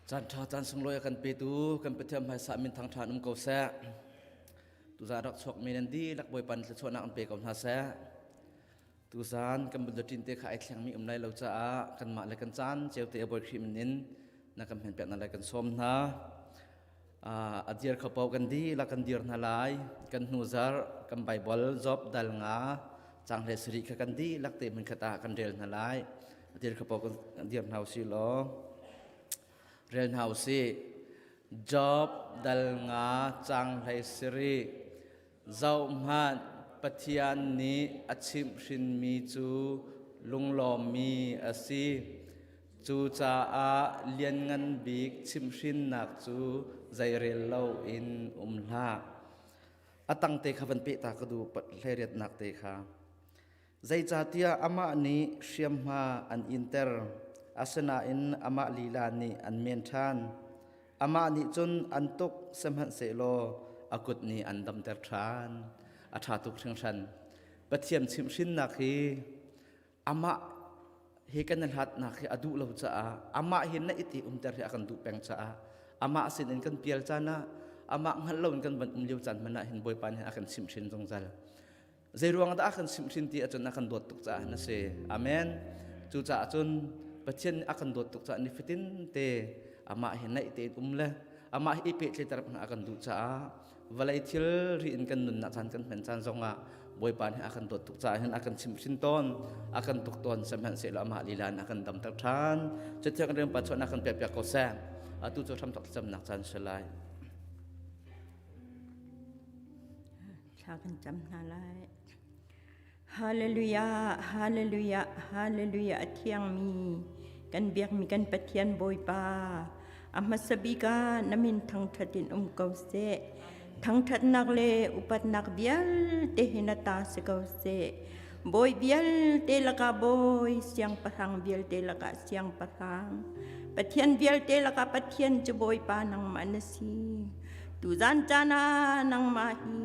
Caan ṭha caan sunglawi a kan petu kan Pathian hmaisa min thangṭha um ko seh. Tuzaan rak chuakmi nan dihlak Bawipa nih thluachuahnak an pe ko hna seh. Tuzaan kan bulletin te kha ai thlengmi um lai lo caah kanmah le kan caan cio te a Bawi Khrih min in na kan hmenpiak hna lai kan sawm hna. A dir kho paoh kan dihlak kan dir hna lai. Kan hnu zarh kan Bible Job dal nga cang hle sarih kha kan dihlak te hmunkhat ah kan rel hna lai. A dir kho paoh kan dir hna usih law rel hna usih. Job dal nga cang hlei sarih Zohhmanh, Pathian nih a chimhhrinmi cu lunglawmmi a si. Cucaah lianngan bik chimhhrinnak cu zeirel loin um hlah. A tangte kha van peh ta ka duh, hleiriatnak te kha. Zeicahtiah amah nih hriamhma an inter, asinain amah lila nih an men ṭhan. Amah nih cun an tuk sihmanhsehlaw a kut nih an damter ṭhan. A ṭha tuk hringhran. Pathian chimhhrinnak hi amah he kan i hlatnak hi a duh lo caah amah he na i umter hi a kan duh peng caah amah sinin kan pial caan ah amah hngalh loin kan van um lio caan hmanh ah hin Bawipa nih a kan chimhhrin zungzal. Zeiruang dah a kan chimhhrin ti ahcun a kan dawt tuk caah na si. Amen. Cucaah cun Pathian nih a kan dawt tuk caah nifatin te amah he naih tein um le amah he i pehtlaiter a kan duh caah vawlei thil ri in kan nunnak caan kan hman caan zongah Bawipa nih a kan dawt tuk caah hin a kan chimhhrin tawn a kan tuk tawn sihmanhsehlaw amah lila in a kan damter ṭhan cuti kan rian pa chuahnak kan piahpiak ko seh atu cu hramthok thlacamnak caan si lai Thla kan cam hna lai. Hallelujah, hallelujah, hallelujah a thiangmi kan biakmi kan Pathian Bawipa a hmasa bik ah na min thangṭhat in um ko seh. Thangṭhatnak le upatnak vialte hi na ta si ko seh. Bawi vialte lakah bawi, siangpahrang vialte lakah siangpahrang, Pathian vialte lakah Pathian cu Bawipa nangmah na si. Tuzan caan ah nangmah hi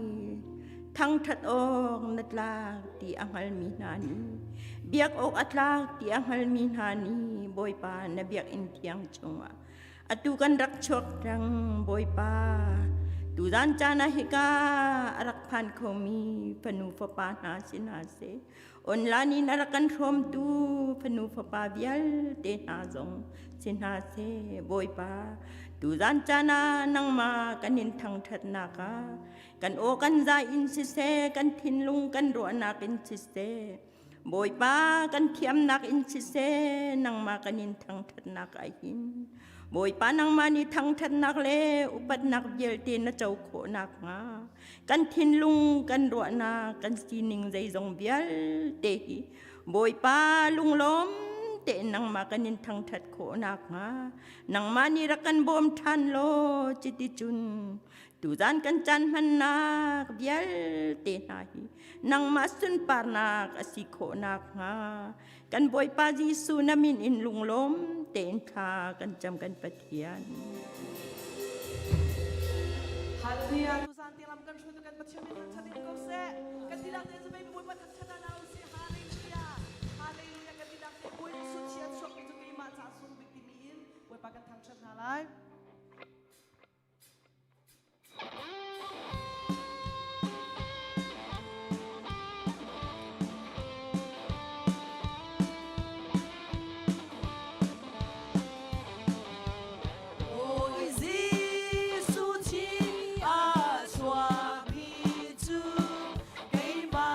thangṭhat awk na tlak ti a hngalmi hna nih biak awk a tlak ti a hngalmi hna nih Bawipa na biakinn thiang chungah atu kan rak chuak cang Bawipa tuzan caan ah hika a rak phan khomi fanu fapa hna si hna seh Online in a rak kan hrawmtu fanu fapa vialte hna zong si hna seh Bawipa tuzan caan ah nangmah kan in thangṭhatnak ah kan aw kan zai in siseh kan thinlung kan ruahnak in siseh Bawipa kan thiamnak in siseh nangmah kan in thangṭhatnak ah hin Bawipa nangmah nih thangṭhatnak le upatnak vialte na co khawh nakhnga kan thinlung kan ruahnak kan sining zeizong vialte hi Bawipa lunglawm tein nangmah kan in thangṭhat khawh nakhnga nangmah nih rak kan bawm ṭhan law cuti cun tuzan kan caan hmannak vialte hna hi nangmah sunparnak a si khawh nakhnga kan Bawipa Jesuh na min in lunglawm tein thla kan cam kan Pathian. Hallelujah. Tuzan tiang kan hruaitu kan Pathian min thangṭhat in ko seh. Kan dihlak tein zumei Bawipa thangṭhat hna usih. Hallelujah. Hallelujah. Kan dihlak tein Bawi Jesuh thi a chuakmi cu keimah caah sung bik timi in Bawipa kan thangṭhat hna lai. Jesuh thi a chuakmi cu keimah.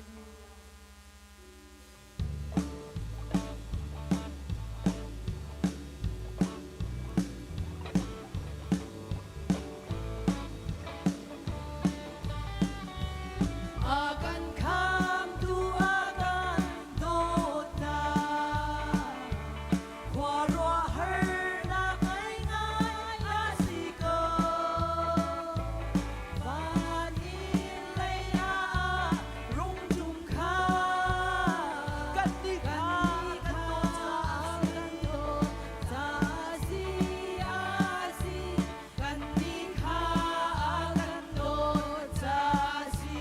Hallelujah. A kan khamtu a kan dawtnak khuaruahharnak ngaingai a si ko. Van in lei ah rung ṭum kha Kan nih kha kan kan dawt ca si a si kan nih kha kan dawt ca si.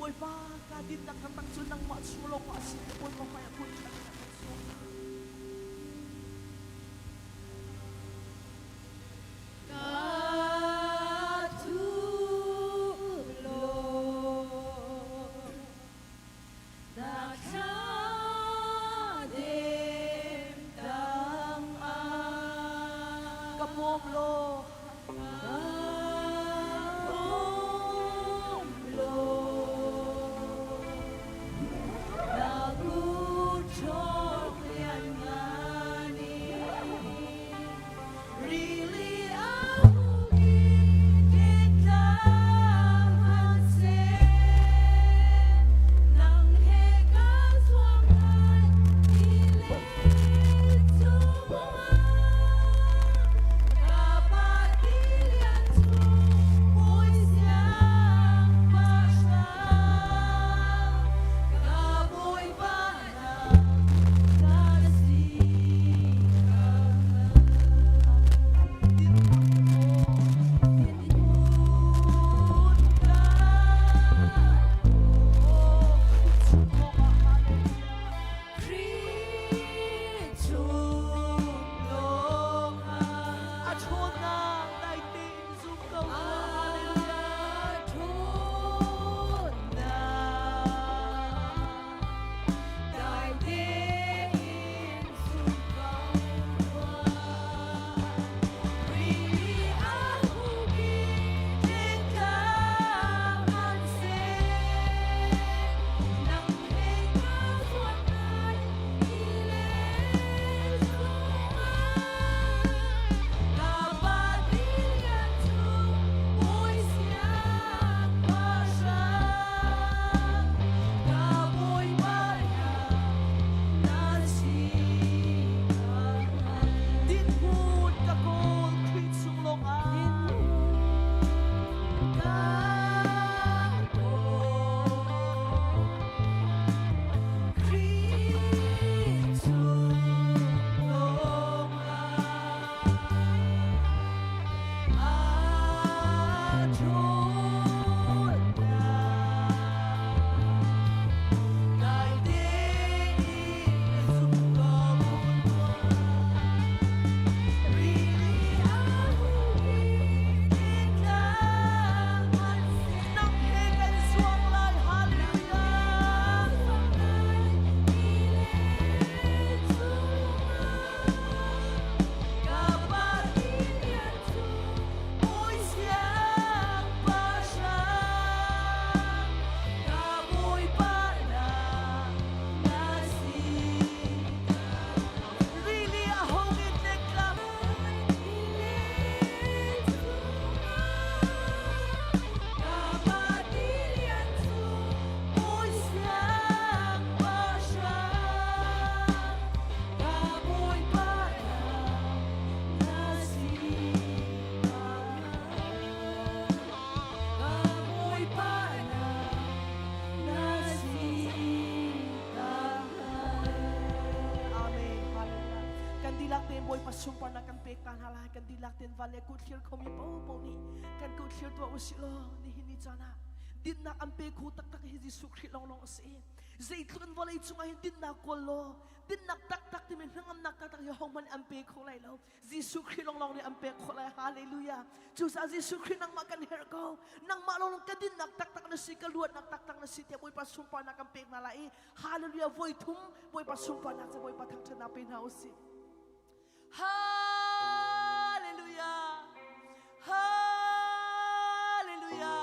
Bawipa ka dinnak taktak cu nangmah chung lawng ah a si. Bawipa hmaiah kun ṭhan in a kan sawm. Ka thup law na thladem tangah. Ka bawm law. Ka bawm law na kut ṭhawng lianngan in. Rili a hung i tlang hmanhseh, nang he ka zuam lai ti chungah. Ka pa tilian cu mui siangpahrang, ka Bawipa na na si ka A ṭhawnnak dai tein zum ko Hallelujah. Dai tein zum ko Rili a hung i tlang hmanhseh, nang he ka zuan lai ti chungah. Ka pa tilian cu bawi siangpahrang, ka Bawipa na si ka Dinhmun ka kawl Khrih chung lawngah. Ka kawl Khrih chung lawngah a ṭhawnnak dai tein zum ko Rili a hung i tlang hmanhseh Nang he kan zuang lai Hallelujah. Ka pa tilian cu bawi siangpahrang, ka Bawipa na na si. Rili a hung i tlang. Ka pa tilian cu bawi siangpahrang, ka Bawipa na na si. Ka Bawipa na na si. Amen. Hallelujah. Kan dihlak tein Bawipa sunparnak kan pek ta hna lai. Kan dihlak tein van le kut thlir khomi paohpaoh nih kan kut thlir tuah usih law nihin ni caan ah dinnak an pe kho taktak hi Jesuh Khrih lawnglawng a si. Zeitluk in vawlei cungah hin dinnak kawl law dinnak taktak timi hnangamnak taktak hi hohmanh an pe kho lai lo. Jesuh Khrih lawnglawng nih an pek khawh lai. Hallelujah. Cucaah Jesuh Khrih nangmah kan herh ko. Nangmah lawnglawng ka dinnak taktak na si, ka luatnak taktak na si tiah Bawipa sunparnak kan pek hna lai i Hallelujah voi thum Bawipa sunparnak cu Bawipa thangṭhatnak pe hna u sih. Hallelujah. Hallelujah.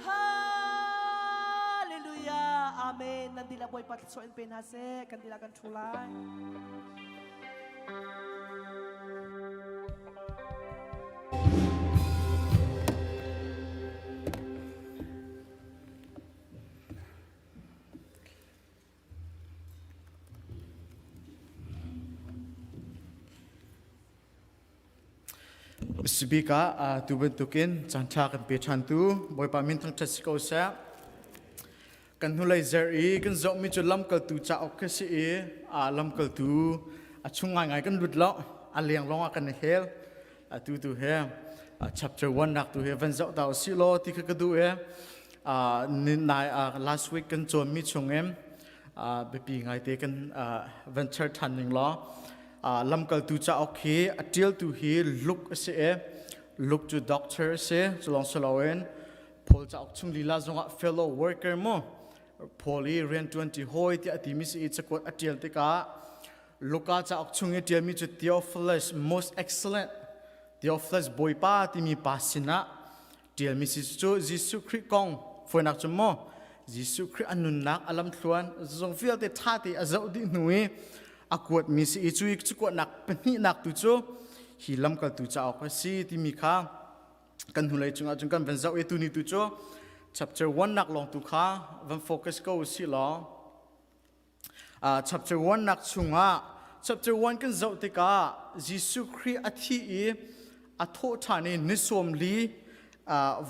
Hallelujah. Amen. Nan dihlak Bawipa thluachuah in pe hna seh. Kan dihlak kan ṭhu lai. Sibik ah tu bantukin caanṭha kan pe ṭhantu Bawipa min thangṭhat si ko seh. Kan hnulei zer i kan zohmi cu lamkaltu cauk khi si i lamkaltu a chung ngaingai kan lut lo, a leng lawng ah kan i hel. Atu tu he chapter 1 nak tu he van zoh ta usih law ti kha ka duh i. Nai last week kan cawnmi chungin biapi ngaite kan van char ṭhan ning law lamkaltu cauk hi a ṭialtu hi Luke a si i Luke cu doctor a si culong si loin Paul cauk chung lila zongah fellow worker mu Paul i rianṭuanṭi hawi tiah a timi si i cakuat a ṭial tikah Luka cauk chung i ṭialmi cu Theophilus most excellent Theophilus bawipa timi pa sinah ṭialmi si cu Jesuh Khrih kong fawinak cu maw Jesuh Khrih a nunnak a lamthluan zong vialte ṭha te a zoh dih hnu i a kuatmi si i cu i cukuatnak pahnihnak tu cu hi lamkaltu cauk a si timi kha kan hnulei cungah cun kan van zoh i tuni tu cu chapter 1 nak lawng tu kha van focus ko si law Chapter 1 nak chungah chapter 1 kan zoh tikah Jesuh Khrih a thi i a thawh ṭhan i ni sawm li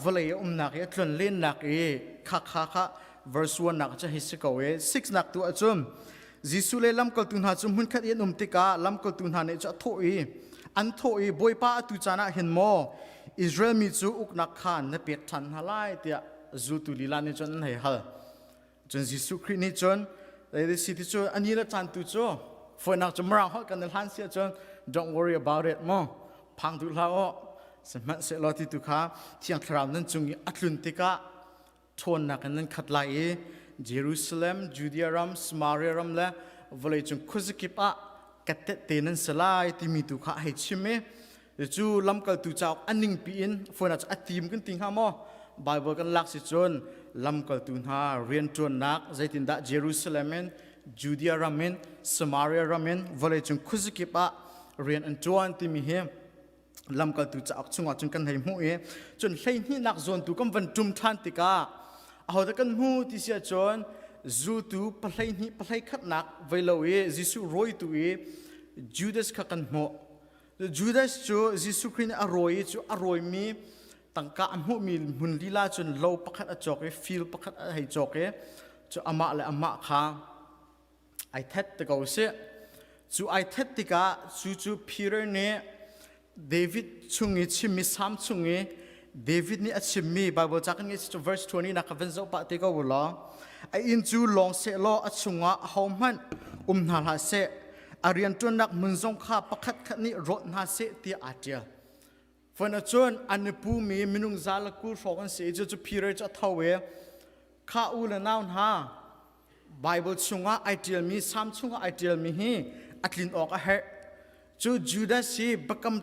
vawlei a umnak i a tlon lennak i kha kha kha verse 1 nak cu hei si ko i 6 nak tu ahcun Jesuh le lamkaltu hna cu hmunkhat i an um tikah lamkaltu hna nih cu a thawh i an thawh i Bawipa atu caan ah hin maw Israel mi cu uknak kha na pek ṭhan hna lai tiah zultu lila nih cun an hei hal. Cun Jesuh Khrih nih cun si ti cu ani le caan tu cu fawinak cu mirang holh kan i hlan si ahcun don't worry about it mu phang duh hlah u sihmanhsehlaw ti tu kha Thiang Thlarau nan cung i a tlun tikah ṭhawnnak in nan khat lai i Jerusalem, Judea ram, Samaria ram le vawleicung khuazakip ah ka tehte nan si lai timi tu kha a hei chim i Cu lamkaltu cauk a ningpi in fawinak cu a tim kan ti hnga maw? Bible kan lak si cun lamkaltu hna rianṭuannak zeitindah Jerusalem in Judea ram in Samaria ram in vawleicung khuazakip ah rian an ṭuan timi hi lamkaltu cauk chungah cun kan hei hmuh i cun hleihnihnak zawntu kan van ṭum ṭhan tikah ahodah kan hmu ti si ahcun zultu pahleihnih pahleikhatnak vei lo i Jesuh rawitu i Judas kha kan hmuh. Judas cu Jesuh Khrih nih a rawi i cu a rawimi tangka a hmuhmi hmun lila cun lo pakhat a cawk i field pakhat a hei cawk i cu amah le amah kha ai that te ko sih. Cu ai that tikah cu cu Peter nih David chung i chimmi Psalm chung i David nih a chimmi Bible ca kan ngeih cu verse 20 nak ka van zoh pah te ko u law a inn cu lawng seh law a chungah ahohmanh um hna hlah seh a rianṭuannak hmun zong kha pakhat khat nih rawt hna seh tiah aa ṭial. Fon ahcun an i pumi minung za le 20 hrawng an si i cucu Peter cu a tho i kha u le nau hna Bible chungah ai ṭialmi Salm chungah ai ṭialmi hi a tlin awk a herh. Cu Judas hi biakam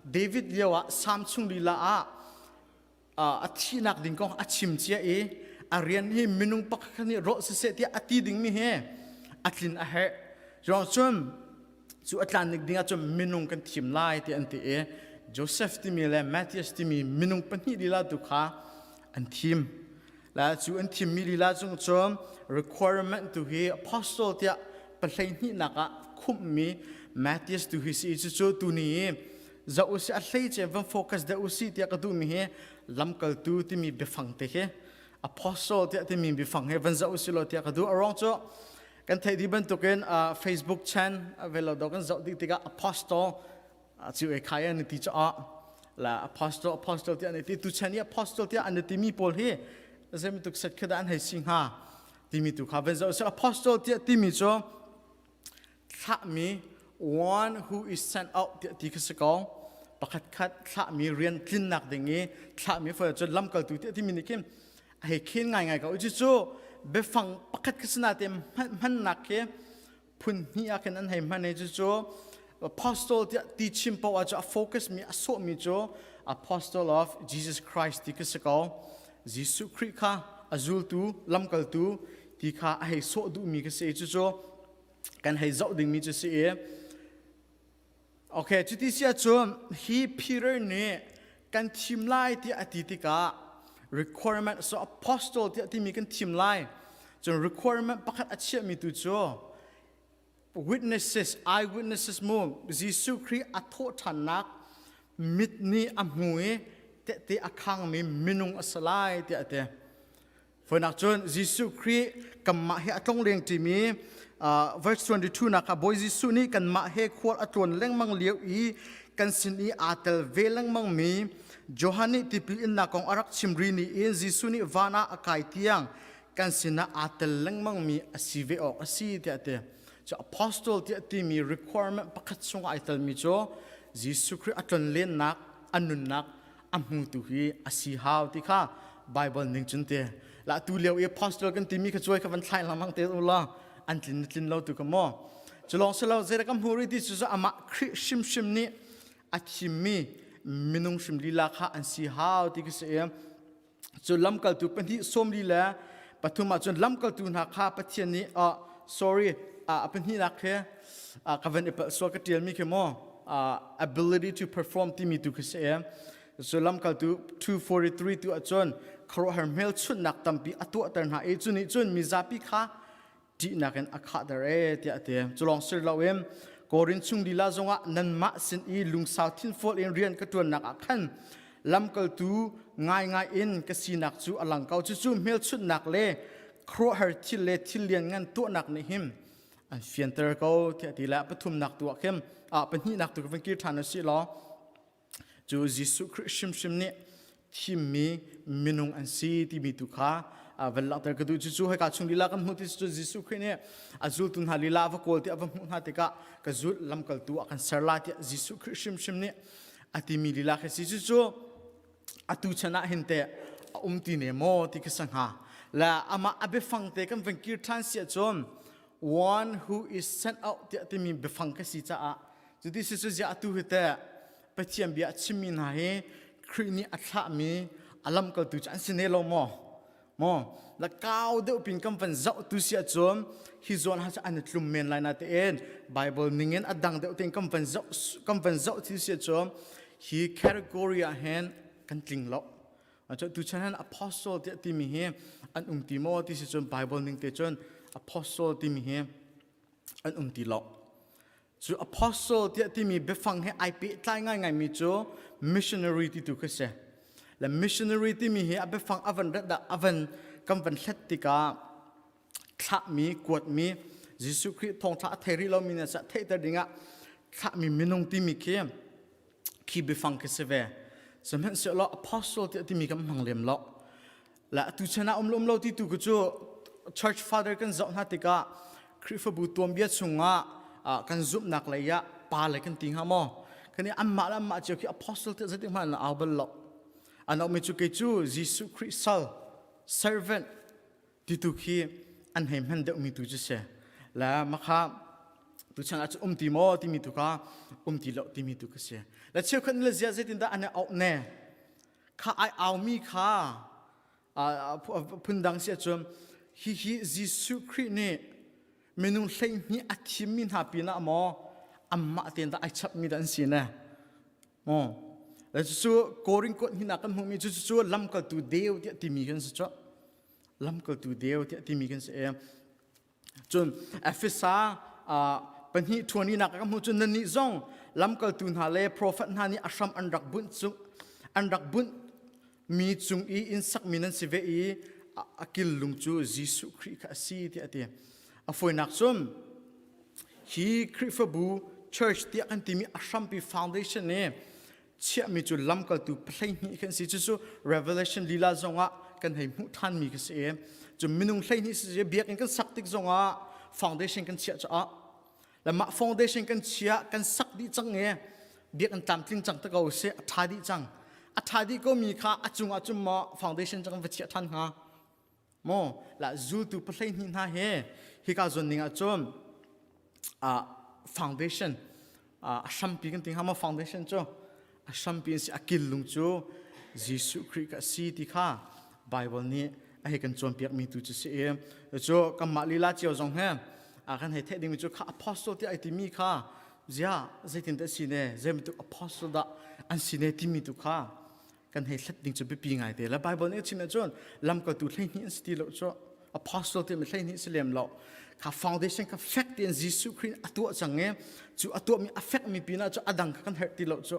David lio ah Salm chung lila ah a thihnak ding kong a chim cia i a rian hi minung pakhat nih rawh siseh tiah a ti dingmi hi a tlin a herh. Ruang cun cu a tlan ding ah cun minung kan thim lai ti an ti i Joseph timi le Matthias timi minung pahnih lila tu kha an thim. La cu an thimmi lila cung cun requirement tu hi apostle tiah pahleihnih nak ah khumhmi Matthias tu hi si cucu tuni i zoh usih a hleice van focus deuh usih tiah ka duhmi hi lamkaltu timi biafang te hi apostle tiah timi biafang hi van zoh usih law tiah ka duh a ruang cu kan theih dih bantukin Facebook chan velo do kan zoh dih tikah apostle cu e khai an ti caah la apostle apostle tiah an ti tu chan i apostle tiah an timi pawl hi zeibantuk set khi dah an hei si hnga timi tu kha van zoh seh apostle tiah timi cu thlahmi one who is sent out tiah ti kha si ko pakhat khat thlahmi rian tlinnak ding i thlahmi fa cu lamkaltu tiah timi nih khin a hei khen ngaingai ko cu biafang pakhat kha sinain hmannak khi phun hnih ah khin an hei hman i cucu apostle tiah ti chim paoh ah cu a focus mi a sawhmi cu apostle of Jesus Christ ti khi si ko Jesuh Khrih kha a zultu lamkaltu ti kha a hei sawh duhmi khi si i cucu kan hei zoh dingmi cu si i Okay, cuti si ahcun hi Peter nih kan thim lai tiah a ti tikah requirement so apostle tiah timi kan thim lai. Cun requirement pakhat a chiahmi tu cu witnesses, eyewitnesses mu Jesuh Khrih a thawhṭhannak mit nih a hmu i tehte a khangmi minung a si lai tiah a ti. Foinak cun Jesuh Khrih kanmah he a tlong leng ṭimi verse 22 nak ah Bawi Jesuh nih kanmah he khual a tluan lengmang lio i kan sin i aa tel ve lengmang mi. Johan nih tipil innak kong a rak chim ri ni in Jesuh nih van ah a kai tiang kan sinah aa tel lengmangmi a si ve awk a si tiah a ti. Cu apostle tiah timi requirement pakhat chungah ai telmi cu Jesuh Khrih a tlonlennak, a nunnak a hmutu hi a si hau ti kha Bible ning cun ti. La tu lio i apostle kan timi kha cuai kha van thlai lengmang te u law an tlin tlin lo tu ka maw. Cu lawng si lo zeidah kan hmu rih ti cu amah Khrih hrimhrim nih a thimmi minung hrim lila kha an si hau ti ka si i cu lamkaltu pahnih sawmli le pathum ah cun lamkaltu hna kha Pathian nih oh sorry a pahnihnak khi ka van i palh sual ka ṭialmi khi maw ability to perform timi tu khi si i cu lamkaltu 243 tu ahcun khuaruahhar hmelchunhnak tampi a tuahter hna i cu nih cun mizapi kha ṭihnak in a khahter ee tiah a ti. Cu lawng si loin Korin chung lila zongah nanmah sin i lungsau thinfual in rian ka ṭuannak ah khan lamkaltu ngaingai in ka sinak cu a lang ko. Cucu hmelchunhnak le khuaruahhar thil le thil lianngan tuahnak nih hin an fianter ko tiah a ti le pathumnak tu ah khin pahnihnak tu ka van kir ṭhan u sih law cu Jesuh Khrih hrimhrim nih thimmi minung an si timi tu kha van langhter ka duh. Cucu hika chung lila kan hmuh ti cu Jesuh Khrih nih a zultu hna lila va kawl ti a va hmuh hna tikah ka zul lamkaltu ah kan ser la tiah Jesuh Khrih hrimhrim nih a timi lila khi si. Cucu atu chan ah hin teh a um ti ne maw ti khi sa hnga. La amah a biafang te kan van kir ṭhan si ahcun one who is sent out tiah timi biafang ka si caah cuti si cu ziah atu hi teh Pathian bia a chimmi hna hi Khrih nih a thlahmi a lamkaltu cu an si ne lo maw? Maw? La kau deuh pin kan van zoh tu si ahcun hi zawn ha cu an i tlum men lai na tein Bible ningin a dang deuh tein kan van zoh kan van zoh ti si ahcun hi category ah hin kan tling lo. Tu chan han apostle tiah timi hi an um ti maw ti si cun Bible ning te cun apostle timi hi an um ti lo. Cu apostle tiah timi biafang he ai pehtlai ngaingaimi cu missionary ti tu khi si. Le missionary timi hi a biafang a van rat dah a van kan van hlet tikah thlahmi kuatmi Jesuh Khrih thawngtha a thei rih lomi nih sah theihter dingah thlahmi minung timi khi khi biafang khi si ve. Sihmanhsehlaw apostle tiah timi kan hmang lem lo. Le atu chan ah um lo um lo ti tu cu church father kan zoh hna tikah Khrihfabu tuanbia chungah kan zumhnak lei ah pa le kan ti hnga maw kan i anmah le anmah cio khi apostle te zeitik hmanh an au bal lo an auhmi cu kei cu Jesuh Khrih sal servant ti tu khi an hei hman deuhmi tu cu si le makha tu chan ah cu um ti maw timi tu kha um ti lo timi tu ka si le cheukhat le zia zeitindah an i auh ne Kha ai aumi kha phundang si ahcun hihi Jesuh Khrih nih minung 12 a thimmi hna pinah maw anmah tein dah ai chapmi dah an si ne maw le cucu Korin kuat hnih kan hmuhmi cu cucu lamkaltu deu tiah timi kan si cu lamkaltu deu tiah timi kan si e Cun Efesa pahnih ṭhuaninak ka hmuh cun nannih zong lamkaltu hna le profet hna nih a hram an rak bunh cung an rak bunh mi cung i inn sakmi nan si ve i a kil lung cu Jesuh Khrih kha a si tiah a ti. A fawinak cun hi Khrihfabu church tiah kan timi a hrampi foundation i chiahmi cu lamkaltu 12 kan si cucu Revelation lila zongah kan hei hmuh ṭhanmi ka si i cu minung 12 si biakinn kan sak tik zongah foundation kan chiah caah le mah foundation kan chiah kan sak dih cang i biakinn tlamtling cang te ko si a ṭha dih cang a ṭha dih ko mi kha a cungah cun maw foundation cang va chiah ṭhan hnga Maw la zultu 12 hna he hika zawn ning ah cun foundation a hrampi kan ti hnga maw foundation cu a hrampi in si a kil lung cu Jesuh Khrih ka si ti kha Bible nih a hei kan cawnpiak mi tu cu si i cu kanmah lila cio zong he a kan hei theih dingmi cu kha apostle ti ai timi kha zia zeitin dah si ne zei bantuk apostle dah an si ne timi tu kha kan hei hlat ding cu biapi ngai te le Bible nih a chim ahcun lamkaltu 12 an si ti lo cu apostle ti mi 12 si lem lo kha foundation kha fek tein Jesuh Khrih a tuah cang i cu a tuahmi a fekmi pinah cu a dang kha kan herh ti lo cu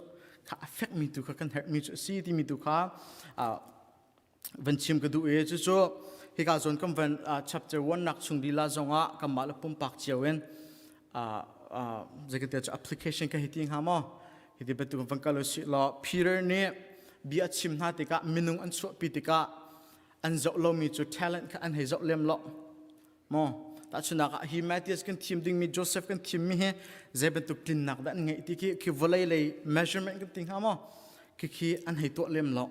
kha a fekmi tu kha kan herhmi cu a si timi tu kha van chim ka duh i cucu hika zawn kan van chapter 1 nak chung lila zongah kanmah le pumpak cio in zeikantiah cu application ka hi ti hnga maw hi ti bantuk van kal usih law Peter nih. bia a chim hna tikah minung an chuahpi tikah an zoh lomi cu talent kha an hei zoh lem lo. Maw tahchunhnak ah hi Matthias kan thim dingmi Joseph kan thimmi hi zei bantuk tlinnak dah an ngeih ti khi khi vawlei lei measurement kan ti hnga maw khi khi an hei tuah lem lo.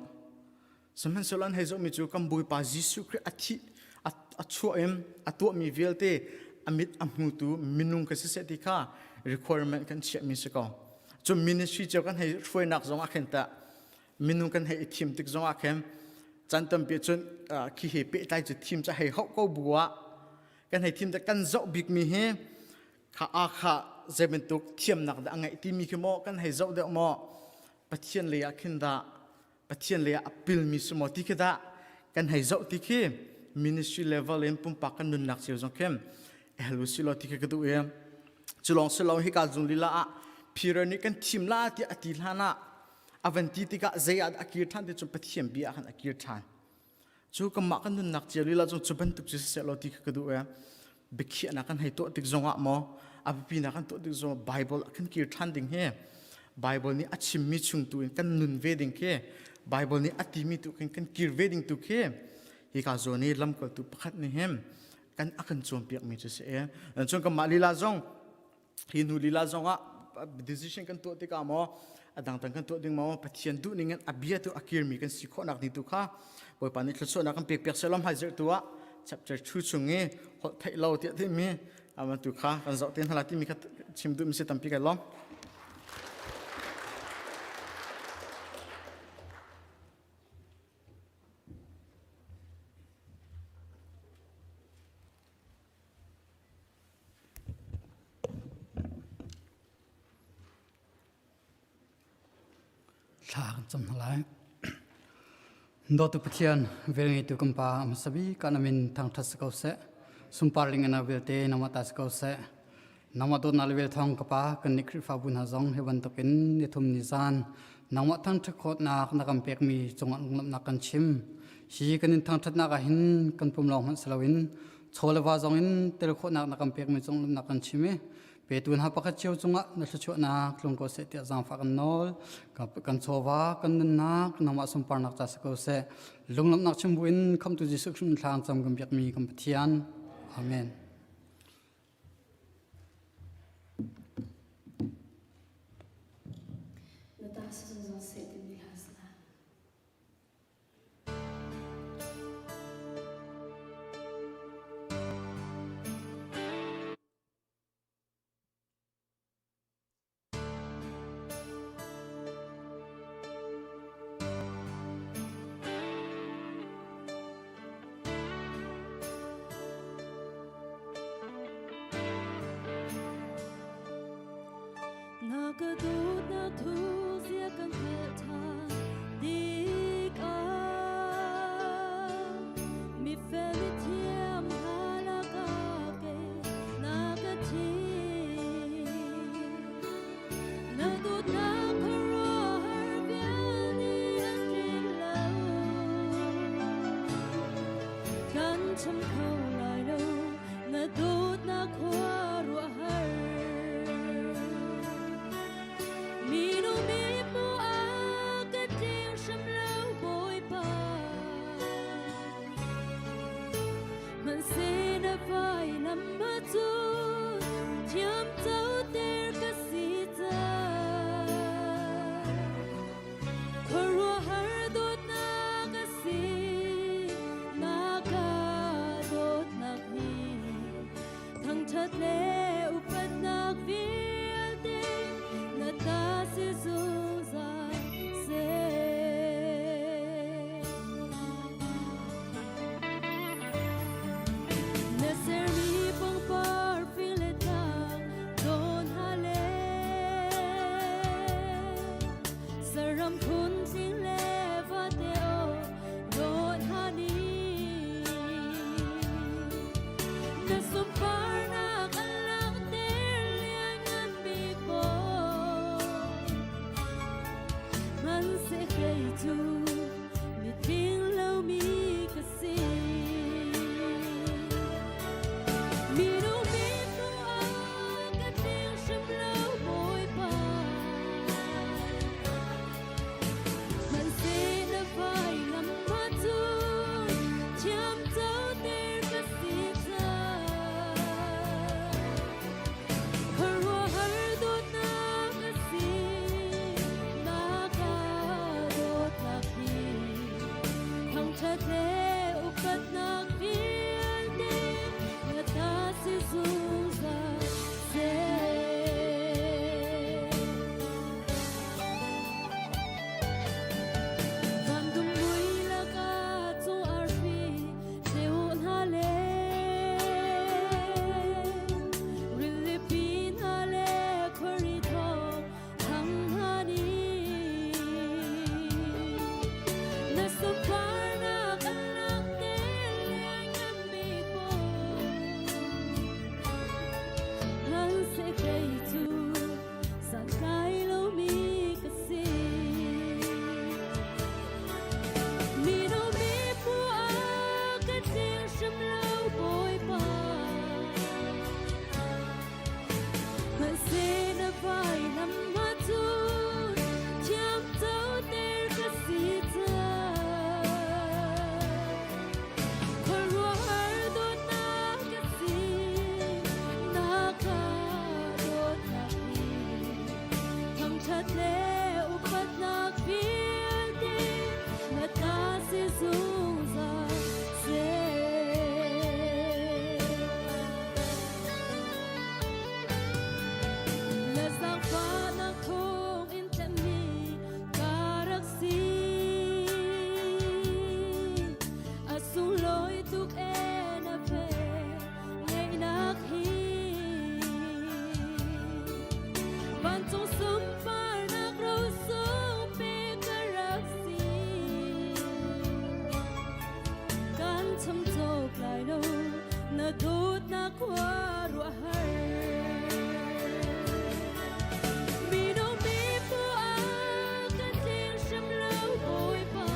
Sihmanhsehlaw an hei zohmi cu kan Bawipa Jesuh Khrih a thih a chuah in a tuahmi vialte a mit a hmutu minung ka siseh ti kha requirement kan chiahmi si ko. Cu ministry cio kan hei hruainak zong ah khin tah minung kan hei i thim tik zong ah khin chan tampi cun khi he pehtlai cu thim cu hei hauh ko bu ah kan hei thim kan zoh bikmi hi kha a kha zei bantuk thiamnak dah a ngeih timi khi maw kan hei zoh deuh maw Pathian lei ah khin dah Pathian lei ah a pilmi si maw ti khi dah kan hei zoh ti khi ministry level in pumpak kan nunnak cio zong khin hel u silo ti khi ka duh i cu lawng si lo hika zung lila ah Peter nih kan thim la tiah a ti hlan ah a van ti tikah zei ah a kir ṭhan ti cu Pathian bia ah khan a kir ṭhan Cu kanmah kan nunnak cio lila cu cu bantuk cu siseh law ti kha ka duh ee. Biakhiahnak kan hei tuah tik zongah maw a biapinak kan tuah tik zongah Bible ah kan kir ṭhan ding hi Bible nih a chimmi chung tu in kan nun ve ding khi Bible nih a timi tu khin kan kir ve ding tu khi hika zawn i lamkaltu pakhat nih hin kan a kan cawnpiakmi cu si ee. Cun kanmah lila zong hi hnu lila zongah decision kan tuah tikah maw a dangdang kan tuah ding maw Pathian duh ning in a bia tu a kirmi kan si khawhnak ding tu kha Bawipa nih thluachuahnak kan pek piak sehlom hai zirh tu ah chapter 2 chung i holh theih lo tiah timi aman tu kha kan zoh te hna la timi kha chim duh mi si tampi kai lawm. Thla kan cam hna lai. Dawtu Pathian, velngeitu kan Pa, hmasa bik ah na min thangṭhat si ko seh. Sunpar ling in vialte nangmah ta si ko seh. Nangmah dawtnak le vel thawng ka Pa, kan nih Khrihfabu hna zong hi bantukin nithum ni zan nangmah thangṭhat khawhnak na kan pekmi cungah lunglawmhnak kan chim. Hi kan in thangṭhatnak ah hin kan pum lawng hmanh si loin chaw le va zong in tel khawhnak na kan pekmi cung na kan chim i petu hna pakhat cio cungah na thluachuahnak tlung ko seh tiah zaangfah kan nawl kan chawva kan nunnak nangmah sunparnak ca si ko seh lunglawmhnak chim buin khamtu Jesuh Khrist thlang cam kan biakmi kan Pathian amen. Na ta si zungzal seh timi hla sa. Na ka dawt na thu zia kan hngalh ṭhan tik ah mifel mithiam hna lakah kei na ka thim. Na dawtnak khuaruahhar vial nih an tlin lo. Kan chim kho lai lo na dawtnak khuaruahhar. Minung mi hmuh ah ka tling hram lo Bawipa. Hmanhseh na vailam cu thiam coter ka si cang. Khuaruahhar dawtnak a si, na ka dawtnak hi thangṭhat le upatnak. hrim lo Bawipa. Hmanhseh na vailam ahcun thiamcoter ka si cang. Khuaruahhar dawtnak ka si, na ka dawtnak hi. Thangṭhat le upatnak vialte na ta si zungzal seh. Na zaangfahnak thawngin tlenmi ka rak si. A sunglawi tuk ee na ve ngeihnak hi. Vancung sunparnak rosung pe ka rak si. Kan cham cawk lai lo na dawtnak khuaruahhar. Mino mi pu ah ka tling hrim lo Bawipa.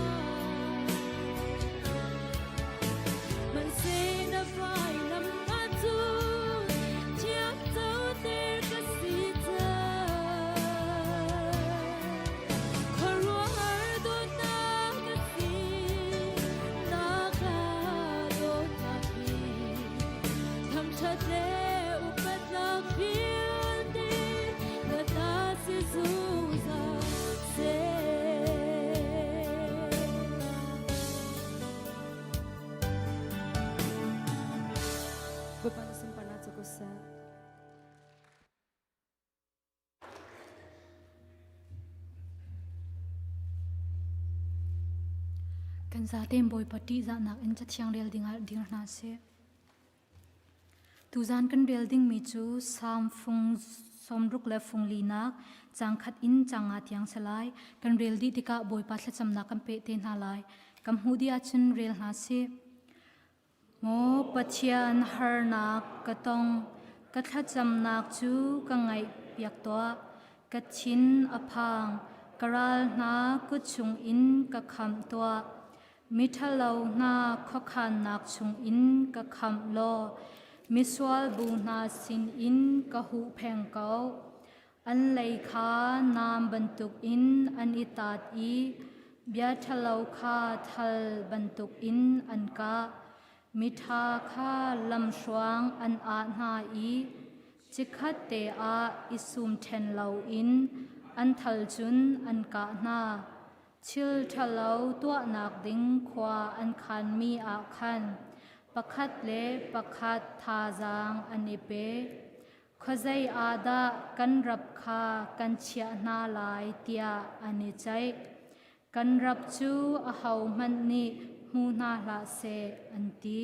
Hmanhseh na vailam ahcun thiamcoter ka si cang. Khuaruahhar dawtnak ka si, na ka dawtnak hi. Thangṭhat le upatnak vialte na ta si zungzal seh. Bawipa na sunparnak cu ko seh. Kan zaten Bawipa ṭihzahnak in cathiang rel dingah dir hna sih. Tuzan kan rel dingmi cu Salm fung 60 le fung linak cang khat in cang nga tiang si lai. Kan rel dih tikah Bawipa thlacamnak kan peh te hna lai. Kan hmuh dih ahcun rel hna sih. Maw Pathian harnak ka tong, ka thlacamnak cu ka ngaihpiak tuah. Ka thin a phang, ka ral hna kut chungin ka khamh tuah. Miṭhalo hna khuakhannak chungin ka khamh law, misual bu hna sinin ka huhpheng ko. An lei kha naam bantukin an i taat i bia ṭhalo kha thal bantukin an kah. Miṭha kha lamhruang an ah hna i chikkhat te ah i sum ṭhen loin an thal cun an kah hna. Thil ṭhalo tuahnak ding khua an khanmi ah khan pakhat le pakhat thazaang an i pe. Khuazei ah dah kan rap kha kan chiah hna lai tiah an i ceih. Kan rap cu ahohmanh nih hmu hna hlah seh an ti.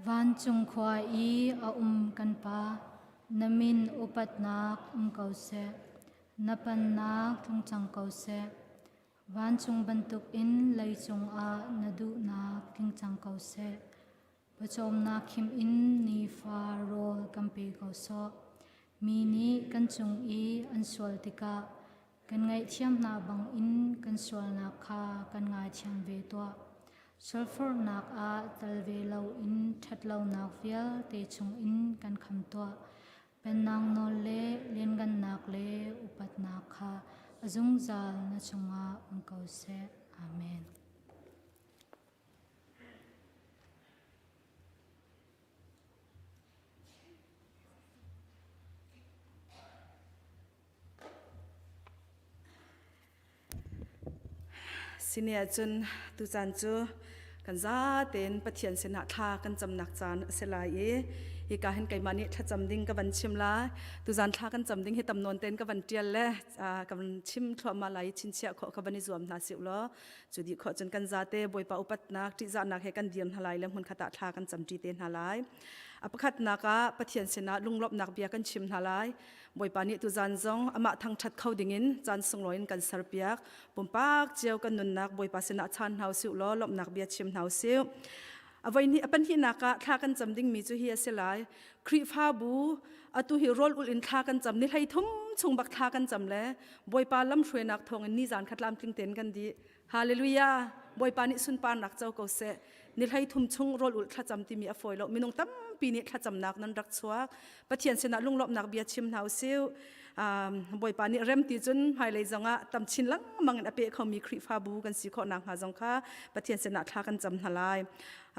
Vancung khua i a um kan Pa, na min upatnak um ko seh. Na pennak tlung cang ko seh. Vancung bantukin leicung ah na duhnak tling cang ko seh. Pawcawmnak khim in nifa rawl kan pe ko sawh. Mi nih kan cung i an sual tikah kan ngaihthiam hna bangin kan sualnak kha kan ngaithiam ve tuah. Sulfurnak ah tel ve loin ṭhatlonak vialte chungin kan kham tuah. Pennak nawl le lianngannak le upatnak kha a zungzal na cungah um ko seh. Amen. Sini ahcun tucaan cu kan zatein Pathian sinah thla kan camnak caan a si lai i hika hin keimah nih thlacam ding ka van chim lai. Tuzaan thla kan cam ding hi tam nawn tein ka van ṭial le ka van chim thluahmah lai i chinchiah khawh ka van i zuam hna sih law Cu dih khawh cun kan zate Bawipa upatnak ṭihzahnak he kan dir hna lai le hmunkhat ah thla kan camṭi te hna lai. A pakhatnak ah Pathian sinah lunglawmhnak bia kan chim hna lai. Bawipa nih tuzan zong amah thangṭhat kho dingin caan sunglawi in kan serpiak. Pumpak cio kan nunnak Bawipa sinah chaan hna usih law lawmhnak bia chim hna usih. A voi a pahnihnak ah thla kan cam dingmi cu hi a si lai. Khrihfabu atu hi rawl ulh in thla kan cam ni 33 chung bak thla kan cam le Bawipa lamhruainak thawngin nizan kha tlamtling tein kan dih. Hallelujah! Bawipa nih sunparnak co ko seh. Ni 13 chung rawl ulh thlacam timi a fawi lo. Minung tampi nih thlacamnak nan rak chuak. Pathian sinah lunglawmhnak bia chim hna usih. Bawipa nih rem ti cun hmailei zongah tam chin lengmang in a pe khomi Khrihfabu kan si khawh nakhnga zong kha Pathian sinah thla kan cam hna lai.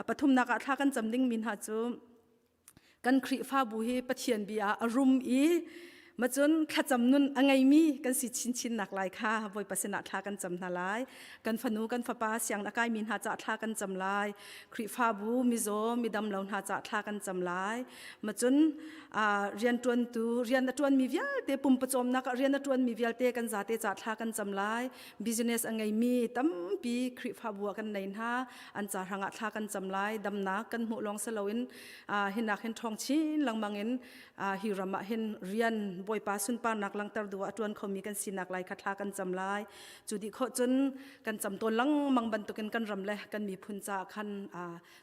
Pathumnak ah thla kan cam dingmi hna cu kan Khrihfabu hi Pathian bia ah a rum i macun thlacam nun a ngeimi kan si chinchin nak lai kha Bawipa sinah thla kan cam hna lai. Kan fanu kan fapa siang a kaimi hna caah thla kan cam lai. Khrihfabu mizaw midam lo hna caah thla kan cam lai. Macun rianṭuantu rian a ṭuanmi vialte pumpawcawmnak ah rian a ṭuanmi vialte kan zate ca thla kan cam lai. Business a ngeimi tampi Khrihfabu ah kan nei hna. An ca hrangah thla kan cam lai. Damnak kan hmuh lawng si loin hinak hin ṭhawng chin lengmang in hi ram ah hin rian Bawipa sunparnak langhter duh ah a ṭuan khomi kan sinak lai kha thla kan cam lai. Cu dih khawh cun kan cam tawn lengmang bantukin kan ram le kan miphun caah khan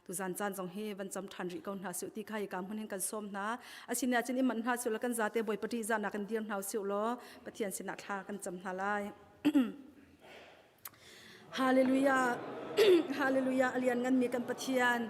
tuzan caan zong hi van cam ṭhan rih ko hna suh ti kha hika hmun hin kan sawm hna. Asinain cun i manh hna suh law kan zate Bawipa ṭihzahnak in dir hna usih law Pathian sinah thla kan cam hna lai. Hallelujah. Hallelujah. A lian nganmi kan Pathian.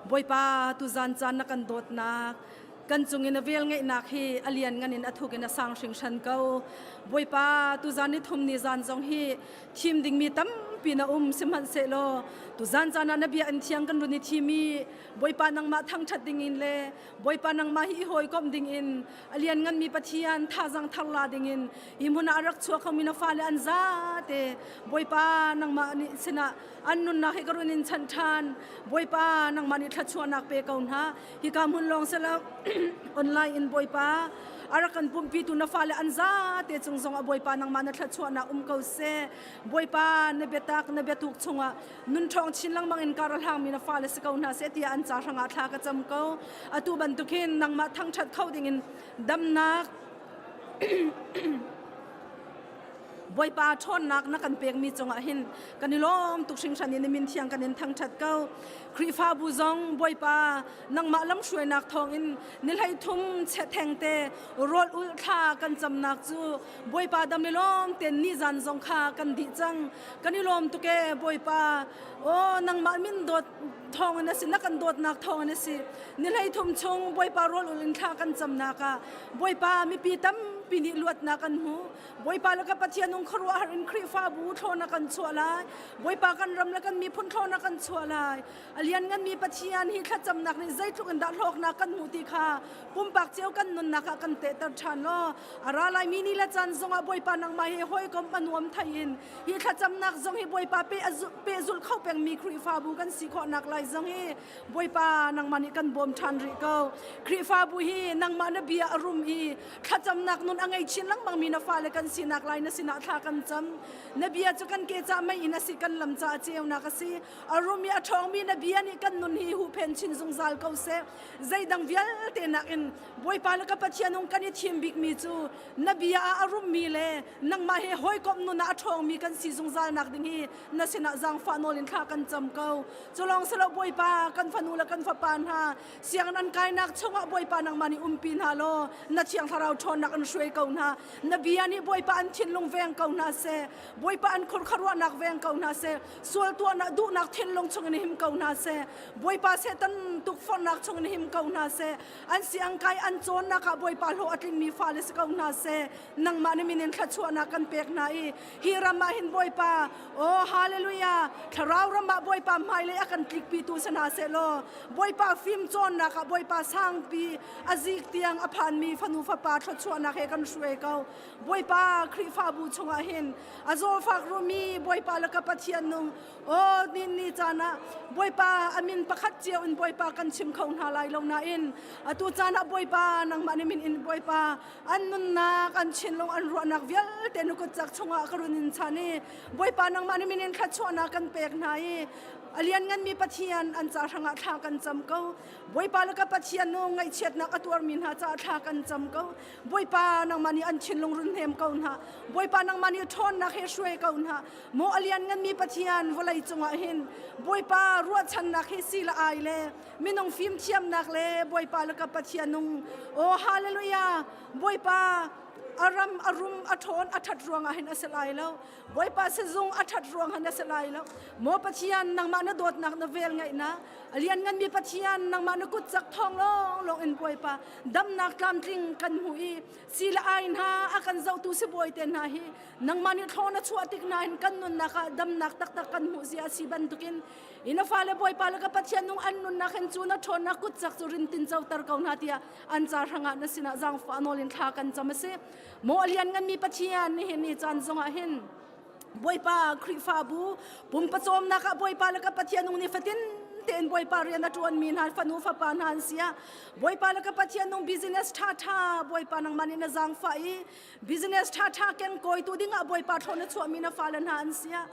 Bawipa tuzan caan na kan dawtnak kan cungin a vel ngeihnak hi a lian ngan in a thuk in a sang hringhran ko. Bawipa tuzan ni thum ni zan zong hi thim dingmi tampi na um sihmanhsehlaw tuzan caan ah na bia in thiang kan run i thim i Bawipa nangmah thangṭhat dingin le Bawipa nangmah hi i hawikomh dingin a liannganmi Pathian thazang thar la dingin hi hmun ah a rak chuak khomi na fale an zate Bawipa nangmah nih sinah an nunnak hi ka run in chanh ṭhan Bawipa nangmah nih thluachuahnak pe ko hna hika hmun lawng silo online in Bawipa a rak kan pumhpitu na fale an zate cung zong ah Bawipa nangmah na thluachuahnak um ko seh Bawipa na biatak na biatuk chungah nun ṭhawng chin lengmang in kar a hlangmi na fale si ko hna seh tiah an ca hrangah thla ka cam ko atu bantuk hin nangmah thangṭhat kho dingin damnak Bawipa ṭhawnnak na kan pekmi cungah hin kan i lawm tuk hringhran in na min thiang kan in thangṭhat ko. Khrihfabu zong Bawipa nangmah lamhruainak thawngin ni 13 thengte rawl ulh thla kan camnak cu Bawipa dam i lawm ten nizan zong kha kan dih cang. Kan i lawm tuk ee Bawipa. Aw nangmah min dawt thawngin a si na kan dawtnak thawngin a si. Ni 13 chung Bawipa rawl ulh in thla kan camnak ah Bawipa mipi tampi nih luatnak an hmu. Bawipa le ka Pathian nung khuaruahhar in Khrihfabu thlawna kan chuah lai. Bawipa kan ram le kan miphun thlawna kan chuah lai. A liannganmi Pathian hi thlacamnak nih zeitluk in dah hlawknak kan hmuh ti kha pumpak cio kan nunnak ah kan tehter ṭhan law a ra laimi ni le caan zongah Bawipa nangmah he hawikom a nuam thai in hi thlacamnak zong hi Bawipa pehzulh kho pengmi Khrihfabu kan si khawhnak lai zong hi Bawipa nangmah nih kan bawm ṭhan rih ko. Khrihfabu hi nangmah na bia a rum i thlacamnak nun a ngei chin lengmangmi na fale kan sinak lai na sinah thla kan cam. Na bia cu kan ke cah mei in a si kan lam caah ceunak a si. A rum i a ṭhawngmi na bia nih kan nun hi huhphen chin zungzal ko seh. Zeidang vialte nakin Bawipa le ka Pathian hung kan i thim bikmi cu na bia ah a rummi le nangmah he hawikomh nun ah a ṭhawngmi kan si zungzal nak ding hi na sinah zaangfah nawl in thla kan cam ko. Culawng silo Bawipa kan fanu le kan fapa hna sianginn an kainak chungah Bawipa nangmah nih umpi hna law na thiang thlarau ṭhawnnak in hruai ko hna. Na bia nih Bawipa an thinlung veng ko hna seh. Bawipa an khurkharuahnak veng ko hna seh. Sual tuahnak duhnak thinlung chungin him ko hna seh. Bawipa Satan tukforhnak chungin him ko hna seh. An siang kai an cawnnak ah Bawipa hlawh a tlingmi fale si ko hna seh. Nangmah na min in thluachuahnak kan pek hna i hi ram ah hin Bawipa oh hallelujah thlarau ram ah Bawipa hmailei a kan tlikpitu si hna seh law Bawipa fim cawnnak ah Bawipa sangpi a zik tiang a phanmi fanu fapa thluachuahnak he kan hruai ko Bawipa Khrihfabu chungah hin a zawfak rumi Bawipa le ka Pathian nung oh ni ni caan ah Bawipa a min pakhat cio in Bawipa kan chim kho hna lai lo nain atu caan ah Bawipa nangmah ni min in Bawipa an nunnak an thinlung an ruahnak vialte na kutcak chungah ka run in chan i Bawipa nangmah nih min in thluachuahnak kan pek hna i a liannganmi Pathian an ca hrangah thla kan cam ko Bawipa le ka Pathian nu ngaihchiatnak a tuarmi hna caah thla kan cam ko Bawipa nangmah nih an thinlung run hnem ko hna Bawipa nangmah nih ṭhawnnak he hruai ko hna maw a liannganmi Pathian vawlei cungah hin Bawipa ruahchannak hi si le ai le minung fimthiamnak le Bawipa le ka Pathian nung oh hallelujah Bawipa. A ram a rum a ṭhawn a ṭhat ruangah hin a si lai lo. Bawipa sizung a ṭhat ruang hin a si lai lo. Maw Pathian nangmah na dawtnak na vel ngeihnak a liannganmi Pathian nangmah na kut cak thawng lawnglawng in Bawipa damnak tlamtling kan hmu i si le ai hna a kan zohtu sibawi te hna hi nangmah nih thlawn a chuah tik hna hin kan nunnak ah damnak taktak kan hmuh zia a si bantukin ina fale Bawipa le ka Pathian nung an nunnak hin cu na ṭhawnnak kut cak cu rin tin coter ko hna tiah an ca hrangah na sinah zaangfah nawl in thla kan cam a si maw a liannganmi Pathian nihin ni caan zongah hin Bawipa Khrihfabu pumpacawmnak ah Bawipa le ka Pathian nung ni fatin tein Bawipa rian a ṭuanmi hna fanu fapa hna an si ah Bawipa le ka Pathian nung business ṭha ṭha Bawipa nangmah nih na zaangfah i business ṭha ṭha keng kawitu dingah Bawipa thlawn na chuahmi na fale hna an si ah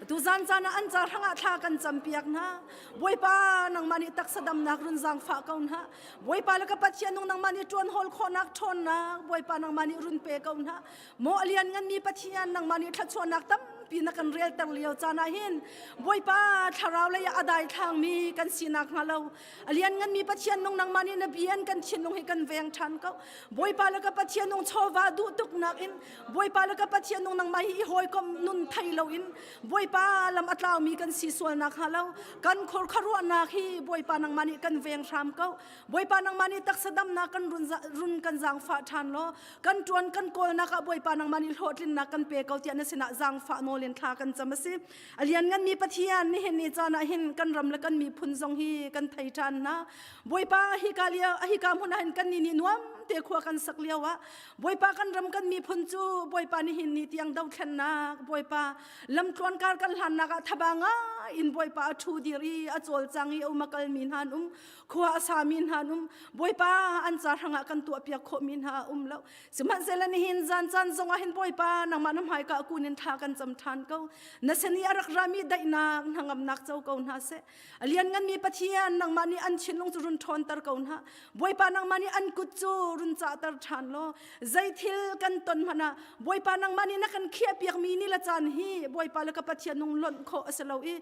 tuzan caan ah an ca hrangah thla kan campiak hna Bawipa nangmah nih taksa damnak run zaangfah ko hna Bawipa le ka Pathian nung nangmah nih ṭuan hawl khawhnak ṭhawnnak Bawipa nangmah nih run pe ko hna Maw a liannganmi Pathian nangmah nih thluachuahnak tampi na kan relter lio caan ah hin Bawipa thlarau lei ah a daithlangmi kan sinak hnga lo a liannganmi Pathian nung nangmah nih na bia in kan thinlung hi kan veng ṭhan ko Bawipa le ka Pathian nung chawva duh tuknak in Bawipa le ka Pathian nung nangmah hi i hawikom nun thei loin Bawipa lam a tlaumi kan si sualnak hnga lo kan khur khuaruahnak hi Bawipa nangmah nih kan veng hram ko Bawipa nangmah nih taksa damnak kan run, run kan zaangfah ṭhan law kan ṭuan kan kawlnak ah Bawipa nangmah nih hlawhtlinnak kan pe ko tiah na sinah zaangfah nawl in thla kan cam a si. A liannganmi Pathian nihin ni caan ah hin kan ram le kan miphun zong hi kan thei ṭhan hna. Bawipa hika lio hika hmun ah hin kan ni nih nuam te khua kan sak lio ah Bawipa kan ram kan miphun cu Bawipa nihin ni tiang dothlennak Bawipa lamtluan kar kan hlannak ah thaba ngai in Bawipa a ṭhu dir i a cawlcang i a um a kalmi hna an um khua a sami hna an um bawipa an ca hrangah kan tuahpiak khawhmi hna a um lo sihmanhsehlaw nihin zan caan zongah hin bawipa nangmah na hmaika kun in thla kan cam ṭhan ko na sin i a rak rami daihnak hnangamnak co ko hna seh a liannganmi pathian nangmah nih an thinlung cu run ṭhawnter ko hna bawipa nangmah nih an kut cu run cahter ṭhan law zei thil kan ton hmanh ah bawipa nangmah nih na kan khiahpiakmi ni le caan hi bawipa le ka pathian nung lonh khawh a si lo i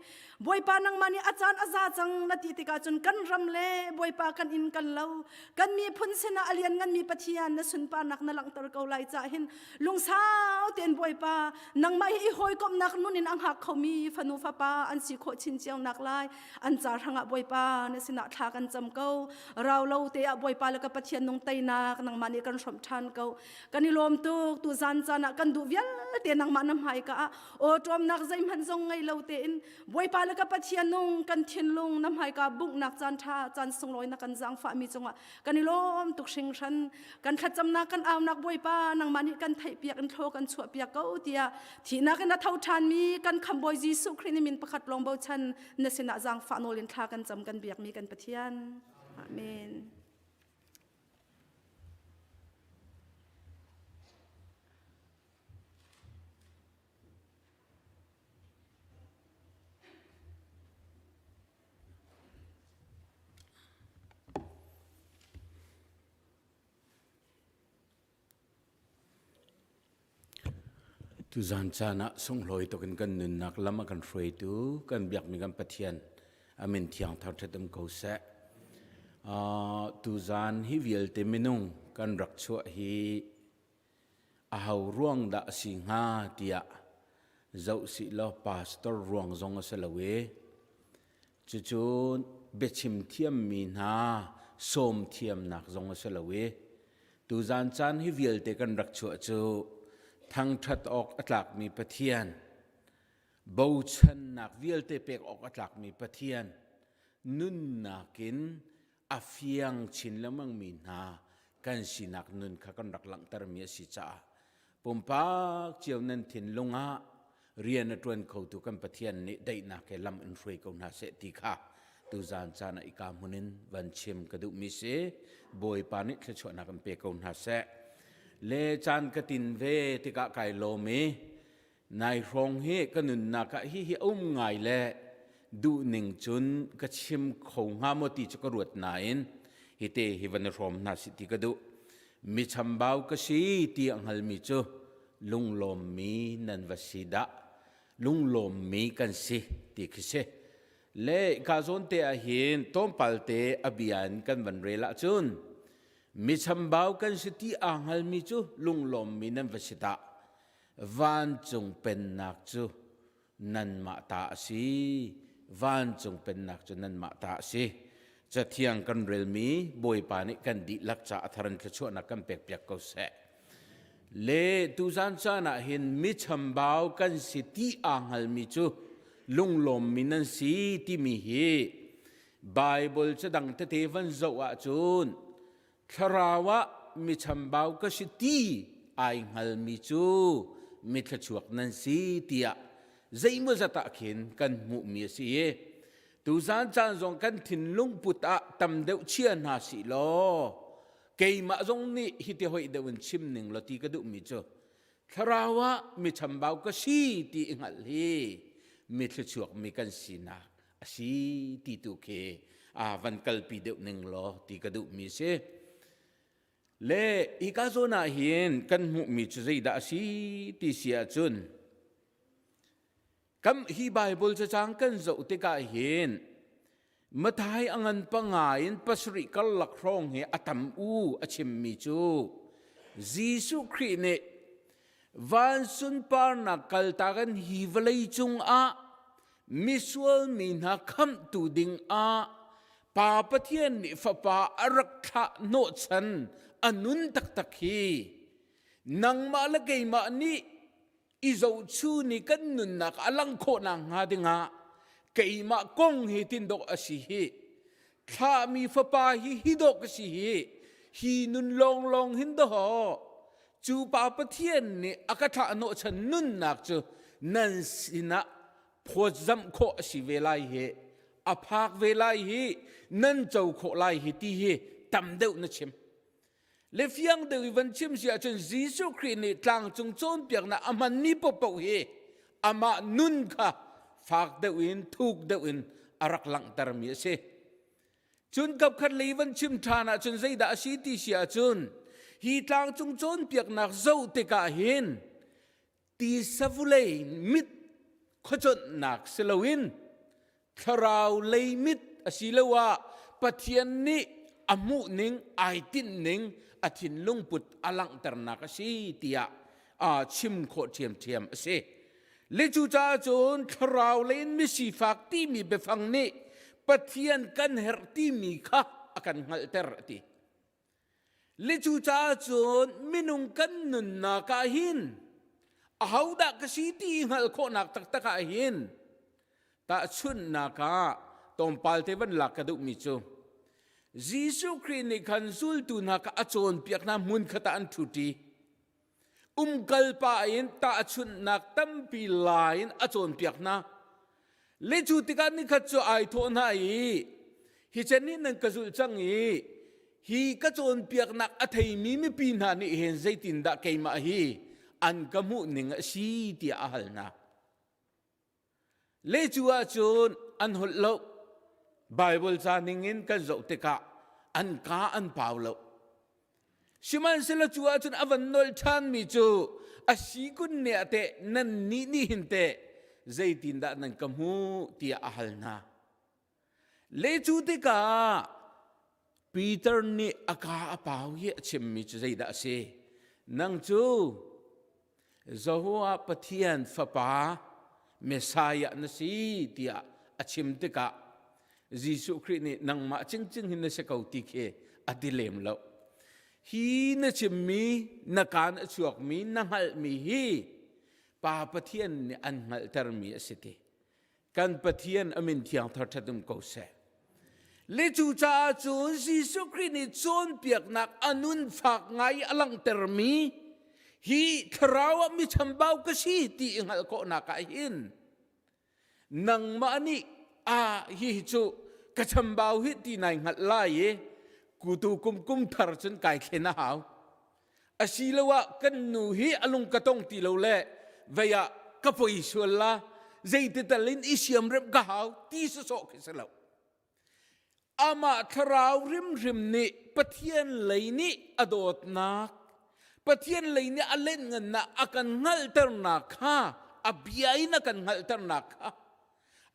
Bawipa nangmah nih a caan a za cang na ti tikah cun kan ram le Bawipa kan inn kan lo kan miphun sinah a liannganmi Pathian na sunparnak na langhter ko lai cah hin lungsau tein Bawipa nangmah hi i hawikomhnak nun in a hngak khomi fanu fapa an si khawh chin cio nak lai an ca hrangah Bawipa na sinah thla kan cam ko rau lo te ah Bawipa le ka Pathian nung teinak nangmah nih kan hrawmh ṭhan ko kan i lawm tuk tu zan caan ah kan duh vialte nangmah na hmaika ah aw ṭawmnak zeihmanh zong ngei lo tein Bawipa le ka Pathian nung kan thinlung na hmaika bunghnak caan ṭha caan sunglawi na kan zaangfahmi cungah kan i lawm tuk hringhran kan thlacamnak kan aunak Bawipa nangmah nih kan theihpiak in thlaw kan chuahpiak ko tiah thihnak in a tho ṭhanmi kan khambawi Jesuh Khrih nih min pakhat lawng bochan na sinah zaangfah nawl in thla kan cam kan biakmi kan Pathian Amen. Tuzan caan ah sunglawi tuk in kan nunnak lam a kan hruaitu kan biakmi kan Pathian a min thiang thangṭhat um ko seh. Uh, tuzan hi vialte minung kan rak chuah hi aho ruang dah a si hnga tiah zoh sih law pastor ruang zong a si lo i cucu biachim thiammi hna sawm thiamnak zong a si lo i tuzan caan hi vialte kan rak chuah cu thangṭhat awk a tlakmi Pathian bochannak vialte pek awk a tlakmi Pathian nunnak in a fiang chin lengmangmi hna kan sinak nun kha kan rak langhtermi a si caah pumpak cio nan thinlung ah rian a ṭuan khotu kan Pathian nih daihnak he lam in hruai ko hna seh ti kha tuzan caan ah ika hmun in van chim ka duhmi si Bawipa nih thluachuahnak in pe ko hna seh le caan ka tin ve tikah kai lawm i Nai hrawng hi ka nunnak ah hihi a um ngai le duhning cun ka chim kho hnga maw ti cu ka ruat nain hite hi van i hrawm hna sih ti ka duh. Mi chambau ka si ti a hngalmi cu lunglawmmi nan va si dah. Lunglawmmi kan si ti khi si. Le ka zawn te ah hin tlawmpal te a bia in kan van rel ahcun. Mi chambau kan si ti aa hngalmi cu lunglawmmi nan va si dah. Vancung pennak cu nanmah ta a si. Vancung pennak cu nanmah ta a si. Cathiang kan relmi Bawipa nih kan dihlak ca a thar in thluachuahnak kan pekpiak ko seh. Le tuzan caan ah hin mi chambau kan si ti aa hngalmi cu lunglawmmi nan si timi hi Baibal cadang tete van zoh ahcun thlarau ah mi chambau ka si ti ai hngalmi cu mi thluachuak nan si tiah zeimawzat ah khin kan hmuhmi a si i tuzan caan zong kan thinlung put ah tam deuh chia hna sih law keimah zong nih hiti hoih deuh in chim ning law ti ka duhmi cu thlarau ah mi chambau ka si ti i hngalh hi mi thluachuak mi kan sinak a si ti tu khi a van kalpi deuh ning law ti ka duhmi si. Le hika zawn ah hin kan hmuhmi cu zeidah a si ti si ahcun kam hi Bible cacang kan zoh tikah hin Mathai a ngan panga in pasarih karlak hrawng hi a tam u a chimmi cu Jesuh Khrih nih van sunparnak kaltak in hi vawlei cungah misual mi hna khamhtu ding ah Pa Pathian nih Fapa a rak thlah hnawhchan a nun taktak hi nangmah le keimah nih i zohchun i kan nunnak a lang khawh nakhnga dingah keimah kong hi tin dawh a si hi thlahmi fapa hi hi dawh ka si hi hi nun lawnglawng hin dawh cu pa Pathian nih a ka thlah hnawhchan nunnak cu nan sinah phawtzamh khawh a si ve lai hi a phak ve lai hi nan co khawh lai hi ti hi tam deuh na chim Le fiang deuh i van chim si ahcun Jesuh Khrih nih tlangcung cawnpiaknak a hmanmi paohpaoh hi amah nun kha fak deuh in thuk deuh in a rak langhtermi a si. Cun kapkhat lei van chim ṭhan ahcun zeidah a si ti si ahcun hi tlangcung cawnpiaknak zoh tikah hin tisa vulei mit khuaconhnak si loin thlarau lei mit asiloah Pathian nih a hmuhning ai tinhning a thinlung put a langhternak a si tiah aa chim khawh ṭhiamṭhiam a si. Le cucaah cun thlarau lei in misifak timi biafang nih Pathian kan herh timi kha a kan hngalhter a ti. Le cucaah cun minung kan nunnak ah hin ahodah ka si ti hngalh khawhnak taktak ah hin tahchunhnak ah tlawmpal te van lak ka duhmi cu Jesuh Khrih nih khan zultu hna kha a cawnpiak hna hmun khat ah an ṭhuṭi. Umkal pah in tahchunhnak tampi la in a cawnpiak hna. Le cu tikah nikhat cu ai thawh hna i hi chan nih nan ka zulh cang i hi ka cawnpiaknak a theimi mipi hna nih hin zeitindah keimah hi an ka hmuh ning a si tiah a hal hna. Le cu ahcun an holh lo. Bible ca ningin kan zoh tikah an ka an pau lo. Sihmanhsehlaw cu ahcun a van nolh ṭhanmi cu a si kun ne ah teh nannih nih hin teh zeitindah nan ka hmuh tiah a hal hna. Le cu tikah Peter nih a ka a pau i a chimmi cu zeidah a si? Nang cu Jehovah Pathian Fapa Messiah na si tiah a chim tikah Jesuh Khrih nih nangmah cingcing hin na si ko ti khi a ti lem lo. Hi na chimmi, na kaan a chuakmi, na hngalhmi hi Pa Pathian nih an hngalhtermi a si ti. Kan Pathian a min thiang thar ṭhat um ko seh. Le cu caah cun Jesuh Khrih nih cawnpiaknak a nun fak ngai a langhtermi hi thlarau ah mi chambau ka si ti i hngalh khawhnak ah hin nangmah nih a hi cu ka chambau hi ti nai hngalh lai i kutu kum kum thar cun kai thlen a hau asiloah kan nu hi a lung ka tong ti lo le vei ah ka poi sual la zeiti tal in i siamremh ka hau ti sawsawh khi si lo amah thlarau hrimhrim nih Pathian lei nih a dawtnak Pathian lei nih a lenhngannak a kan hngalhternak kha a bia in a kan hngalhternak kha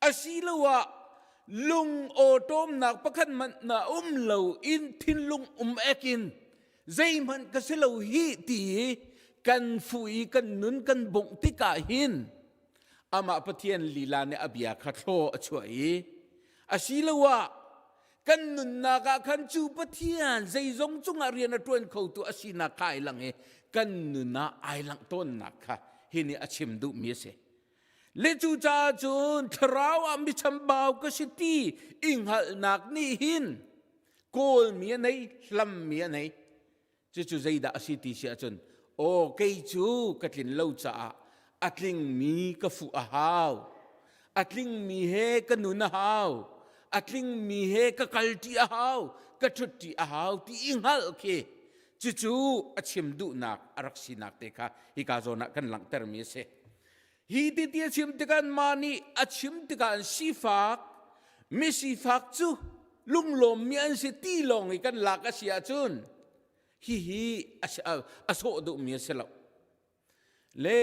asiloah lung awṭawmnak pakhat hmanh na um lo in thinlung um ek in. Zeihmanh ka si lo hi ti i kan fuh i kan nun kan bongh tikah hin amah Pathian lila nih a bia kha thlaw a chuah i asiloah kan nunnak ah khan cu Pathian zeizong cungah rian a ṭuan khotu a sinak kha ai lang i kan nun ah ai langh tawnnak kha hi nih a chim duhmi a si. Le cucaah cun thlarau ah mi chambau ka si ti i hngalhnak nih hin kawlmi a nei, hlammi a nei. Cucu zeidah a si ti si ahcun aw kei cu ka tlin lo caah a tlingmi ka fuh a hau. A tlingmi he ka nun a hau. A tlingmi he ka kalṭi a hau, ka ṭhutṭi a hau ti i hngalh khi cucu a chim duhnak a rak sinak te kha hika zawn ah kan langhtermi a si. Hi ti ti a chim tikah mah nih a chim tikah an sifak mi sifak cu lunglawmmi an si ti lawng i kan lak a si ahcun hihi a sawh duhmi a si lo. Le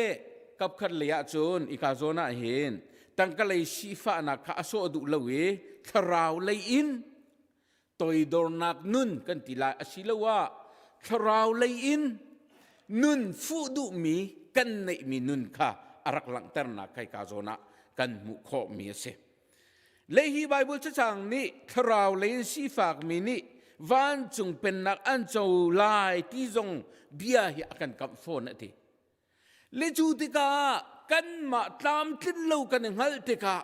kapkhat lei ahcun ika zawn ah hin tangka lei sifahnak kha a sawh duh lo i thlarau lei in toidornak nun kan ti lai asiloah thlarau lei in nun fuh duhmi kan neihmi nun kha a rak langhternak kai ka zawn ah kan hmuh khawhmi a si. Le hi Bible cacang nih thlarau lei in sifakmi nih vancung pennak an co lai ti zong bia hi a kan kamh fawn a ti. Le cu tikah kanmah tlamtlin lo kan i hngalh tikah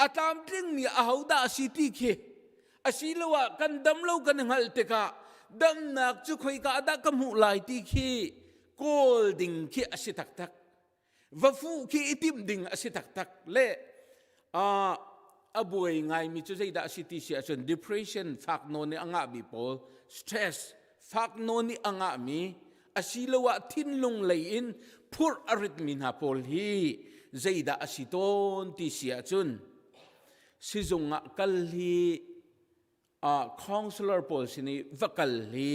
a tlamtlingmi ahodah a si ti khi asiloah kan dam lo kan i hngalh tikah damnak cu khoika dah ka hmuh lai ti khi kawl ding khi a si taktak va fuh khi i timh ding a si taktak le a buai ngaimi cu zeidah a si ti si ahcun depression fak nawn i a ngahmi pawl stress fak nawn i a ngahmi asiloah thinlung lei in phurh a ritmi hna pawl hi zeidah a si tawn ti si ahcun sizung ah kal hi uh, counselor pawl sin i va kal hi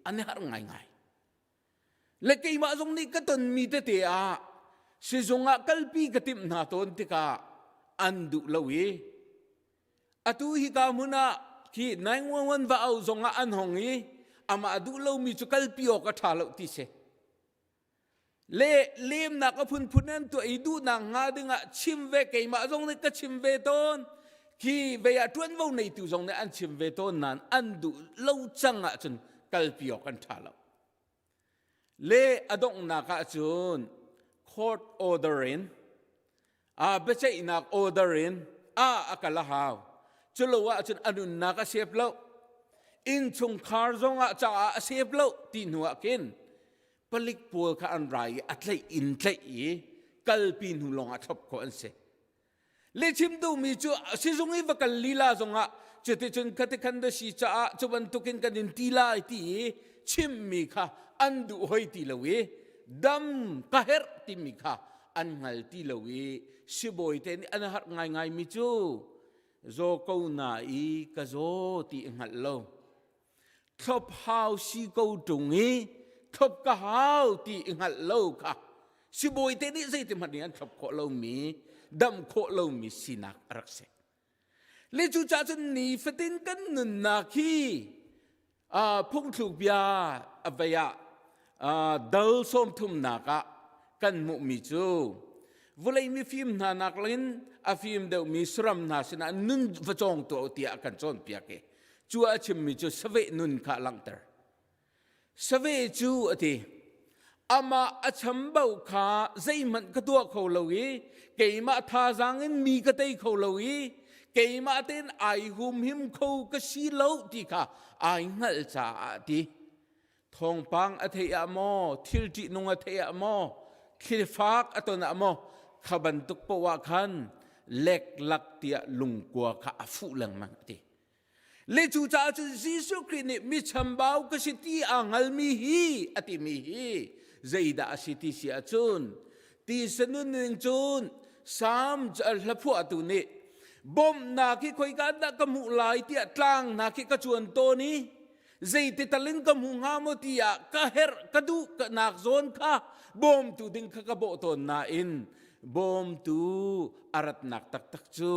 an i harh ngaingai Le keimah zong nih ka tonmi tete ah sizung ah kalpi ka timh hna tawn tikah an duh lo i atu hi ka hmun ah khi 911 va au zong ah an hong i amah duh lomi cu kalpi awk a ṭha lo ti si. Le lemnak a phunphun an tuah i duhnak hnga dingah chim ve keimah zong nih ka chim ve tawn khi vei ah ṭuanvo neitu zong nih an chim ve tawn nain an duh lo cang ahcun kalpi awk an ṭha lo. Le a donghnak ahcun court order in a biaceihnak order in a a kal a hau. Culo ahcun a nunnak a sep lo. Innchungkhar zongah caah a sep lo ti hnu ah khin palik pawl kha an ra i a tlaih in tlaih i kalpi hnu lawngah thlop khawh an si. Le chim duhmi cu sizung i va kal lila zongah cuticun khatikhan da si caah cu bantukin kan in ti lai ti i chimmi kha an duh hoi ti lo i dam ka herh timi kha an hngal ti lo i sibawi te nih an harh ngaingaimi cu zaw ko na i ka zaw ti i hngalh lo thlop hau si ko ṭung i thlop ka hau ti i hngalh lo kha sibawi te nih zeiti hmanh nih an thlop khawh lomi dam khawh lomi sinak a rak si le cucaah cun nifatin kan nunnak hi phungthluk bia a vei ah dal sawm thumnak ah kan hmuhmi cu vawlei mifim hna nak in a fim deuhmi saram hna sinah nun va cawng tuah u tiah a kan cawnpiak i Cu a chimmi cu saveh nun kha a langhter. Saveh cu a ti, amah a chambau kha zeihmanh ka tuah kho lo i keimah thazaang in mi ka tei kho lo i keimah tein ai humhim kho ka si lo ti kha ai hngalh caah a ti. Thawngpang a theih ah maw, thil ṭihnung a theih ah maw, thlifak a ton ah maw, kha bantuk paoh ah khan leklak tiah lungkua kha a fuh lengmang a ti. Le cucaah cun Jesuh Khrih nih mi chambau ka si ti aa hngalmi hi a timi hi zeidah a si ti si ahcun ti sanun ning cun Salm hlaphuahtu nih bawmhnak hi khoika dah ka hmuh lai tiah tlang hna khi ka cuan tawn i zeiti tal in ka hmu hnga maw tiah ka herh ka duh ka nak zawn kha bawmtu ding kha ka bawh tawn nain bawmtu a ratnak taktak cu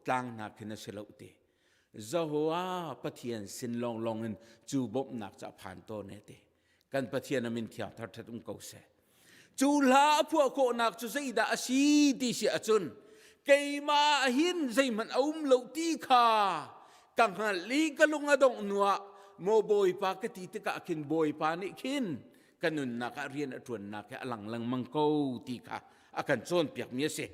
tlang hna khin a si lo ti. Jehovah Pathian sin lawnglawng in cu bawmhnak cu a phan tawn e ti. Kan Pathian a min thiang thar ṭhat um ko seh. Cu hla a phuah khawhnak cu zeidah a si ti si ahcun keimah hin zeihmanh a um lo ti kha ka hngalh i ka lung a dongh hnuah maw Bawipa ka ti tikah khin Bawipa nih khin ka nunnak ah rian a ṭuannak hi a lang lengmang ko ti kha a kan cawnpiakmi a si.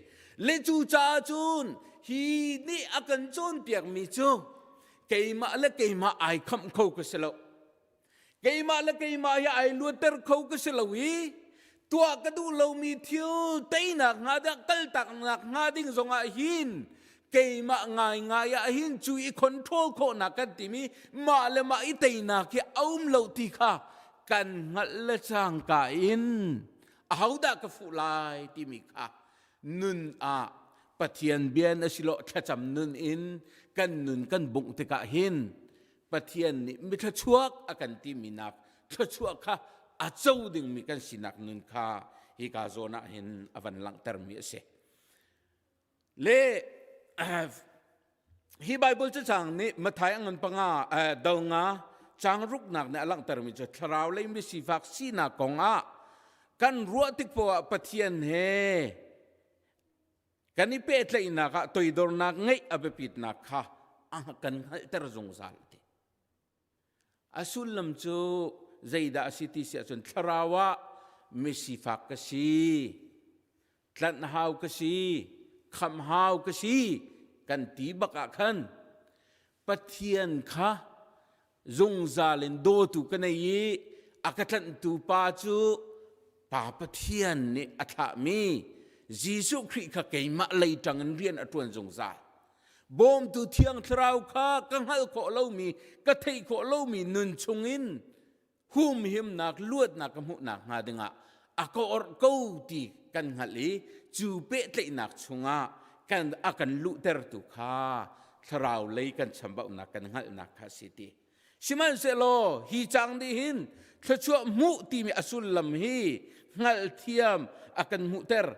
Le cu caah cun hi nih a kan cawnpiakmi cu keimah le keimah ai khamh kho ka si lo. Keimah le keimah hi ai luatter kho ka si lo i tuah ka duh lomi thil teinak hnga dah kaltaknak hnga ding zongah hin keimah ngaingai ah hin cu i control khawhnak kan timi mah le mah i teinak hi a um lo ti kha kan hngalh le cangka in ahodah ka fuh lai timi kha nun ah Pathian bian asilo thlacam nun in kan nun kan bungh tikah hin Pathian nih mi thluachuak a kan timi nak thluachuah kha a co dingmi kan sinak nun kha hika zawn ah hin a van langhtermi a si. Le hi Bible cacang nih Matthai a ngan panga dal nga cang ruknak nih a langhtermi cu thlarau lei mi sifak sinak kong ah kan ruah tik poah Pathian he Kan i pehtlaihnak ah toidornak ngeih a biapitnak kha a kan hngalhter zungzal ti. A sullam cu zeidah a si ti si ahcun thlarau ah misifak ka si, tlanh hau ka si, khamh hau ka si kan ti bak ah khan Pathian kha zungzal in dawtu ka nei i a ka tlanhtu pa cu Pa Pathian nih a thlahmi Jesuh Khrih kha keimah lei ṭang in rian a ṭuan zungzal. Bawmtu Thiang Thlarau kha ka hngalh khawh lomi, ka theih khawh lomi nun chungin humhimnak luatnak ka hmuhnak hnga dingah a ka orh ko ti kan hngalh i cu pehtlaihnak chungah kan a kan luhtertu kha thlarau lei kan chambaunak kan hngalhnak kha a si ti sihmanhsehlaw hi cang nih hin thluachuah hmuh timi a sullam hi hngalhthiam a kan hmuhter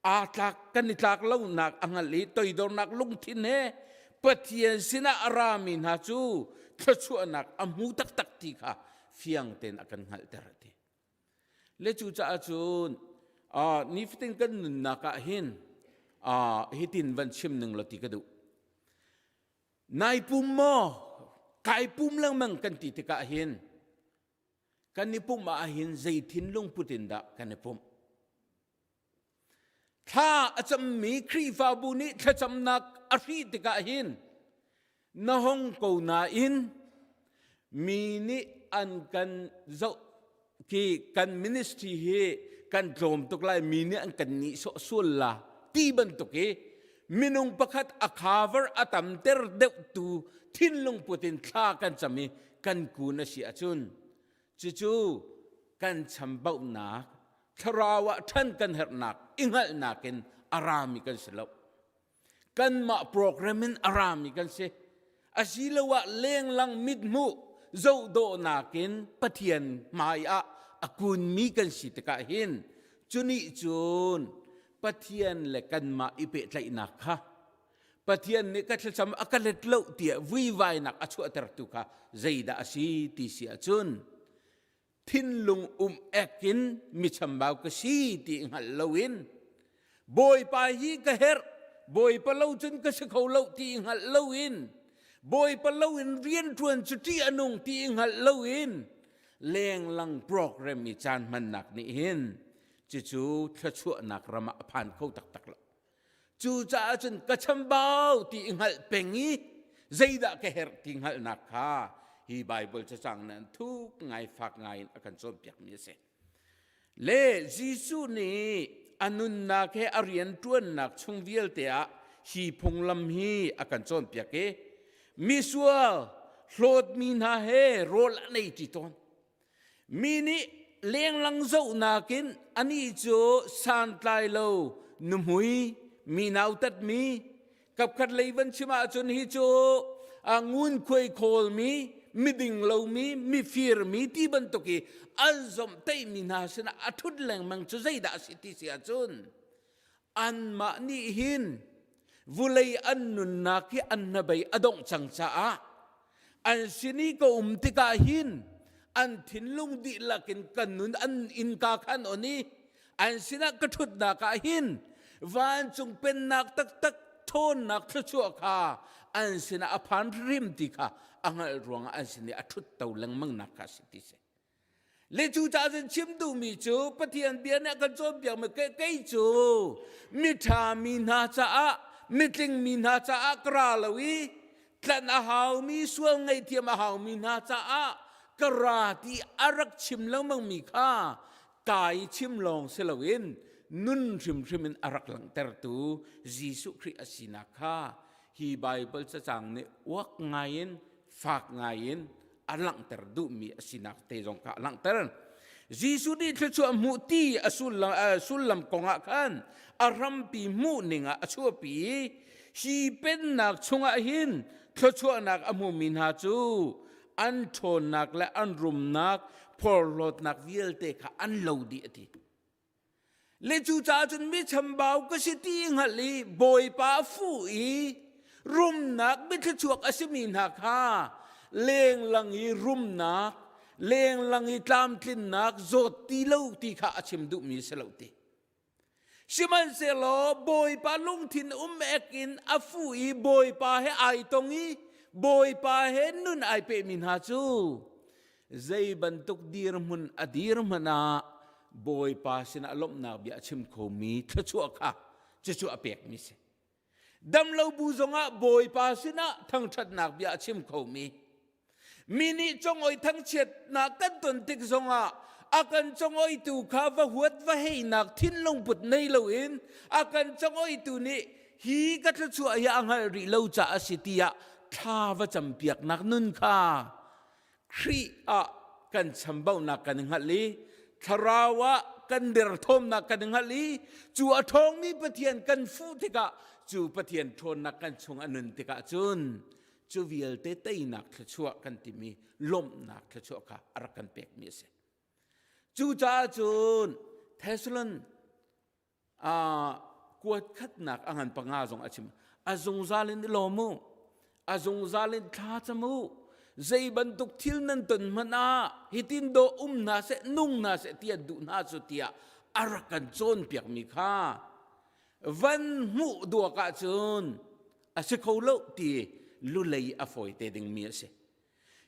aa tlak kan i tlak lonak a hngalh i toidornak lungthin he Pathian sinah a rami hna cu thluachuahnak a hmu taktak ti kha fiang tein a kan hngalhter a ti. Le cucaah cun nifatin kan nunnak ah hin hitin van chim ning law ti ka duh. Nai pum maw kai pum lengmang kan ti tikah hin kan i pumh ah hin zei thinlung put in dah kan i pumh? Thla a cammi Khrihfabu nih thlacamnak a hrih tikah hin na hong ko nain mi nih an kan zoh khi kan ministry hi kan tlawm tuk lai mi nih an kan nihsawh sual la ti bantuk i minung pakhat a cover a tamter deuh tu thinlung put in thla kan cam i kan kun a si ahcun Cucu kan chambaunak, thlarau ah ṭhan kan herhnak i hngalhnak in a rami kan si lo. Kanmah program in a rami kan si. Asiloah lenglang mithmuh zohdawhnak in Pathian hmai ah a kunmi kan si tikah hin cunih cun Pathian le kanmah i pehtlaihnak kha Pathian nih ka thlacam a ka let lo tiah vuivainak a chuahtertu kha zeidah a si ti si ahcun thinlung um ek in mi chambau ka si ti hngalh loin Bawipa hi ka herh Bawipa lo cun ka si kho lo ti hngalh loin Bawipa lo in rianṭuan cu ṭih a nung ti hngalh loin lenglang program i caan hmannak nih hin cucu thluachuahnak ram ah a phan kho taktak lo. Cucaah cun ka chambau ti i hngalh peng i zeidah ka herh ti hngalhnak kha hi Baibal cacang nih thuk ngai fak ngai in a kan cawnpiakmi a si. Le Jesuh nih a nunnak he a rianṭuannak chung vialte ah hi phunglam hi a kan cawnpiak i misual hlawtmi hna he rawl an ei ṭi tawn. Mi nih lenglang zohnak in anih cu santlai lo nuhmui mi nautatmi kapkhat lei van chim ahcun hi cu a ngunkhuai khawlmi miding lomi mifirmi ti bantuk i an zomhtaihmi hna sinah a ṭhut lengmang cu zeidah a si ti si ahcun anmah nih hin. Vulei an nunnak hi an hnabei a dongh cang caah an sin i ka um tikah hin an thinlung dihlak in kan nun an innka khan on i an sinah ka ṭhutnak ah hin vancung pennak taktak ṭhawnnak thluachuah kha an sinah a phan hrim ti kha a hngalh ruangah an sin i a ṭhutto lengmang nak kha a si ti si. Le cu caah cun chim duhmi cu Pathian bia nih a kan cawnpiakmi kei cu miṭha mi hna caah mitling mi hna caah ka ra lo i tlanh a haumi sual ngaihthiam a haumi hna caah ka ra ti a rak chim lengmangmi kha kai chim lawng si loin nun hrimhrim in a rak langhtertu Jesuh Khrih a sinak kha hi Baibal cacang nih uak ngaiin fak ngaiin a langhter duhmi a sinak te zong kha a langhter. Jesuh nih thluachuah hmuh ti a sullam, sullam kongah khan a hrampi hmuh ning ah a chuahpi i hi pennak chungah hin thluachuahnak a hmumi hna cu an ṭhawnnak le an rumnak phorhlawtnak vialte kha an lo dih a ti. Le cucaah cun mi chambau ka si ti hngalh i Bawipa fuh i rumnak mithluachuak a simi hna kha lenglang i rumnak, lenglang i tlamtlinnak zawt ti lo ti kha a chim duhmi a si lo ti. Sihmanhsehlaw Bawipa lungthin um ek in a fuh i Bawipa he ai tong i Bawipa he nun ai pehmi hna cu zei bantuk dirhmun a dirhmun ah Bawipa sinah lawmhnak bia a chim khomi thluachuah kha cucu a pekmi si. Damlo bu zongah Bawipa sinah thangṭhatnak bia a chim khomi mi nih congoi thangchiatnak kan ton tik zongah a kan congoitu kha va huat va heinak thinlung put nei loin a kan congoitu nih hi ka thluachuah hi a hngalh rih lo caah a si tiah thla va campiaknak nun kha Khrih ah kan chambaunak kan i hngalh i thlarau ah kan derthawmnak kan i hngalh i cu a ṭhawngmi Pathian kan fuh tikah cu Pathian ṭhawnnak kan chung a nun tikah cun cu vialte teinak thluachuah kan timi lawmhnak thluachuah kha a rak kan pekmi a si. Cucaah cun Thessalon kuat khatnak a ngan panga zong a chim a zungzal in i lawm u a zungzal in thla cam u zei bantuk thil nan ton hmanh ah hitin dawh um hna seh nung hna seh ti an duh hna cu tiah a rak kan cawnpiakmi kha van hmuh duak ahcun a si kho lo ti lulei a fawi te dingmi a si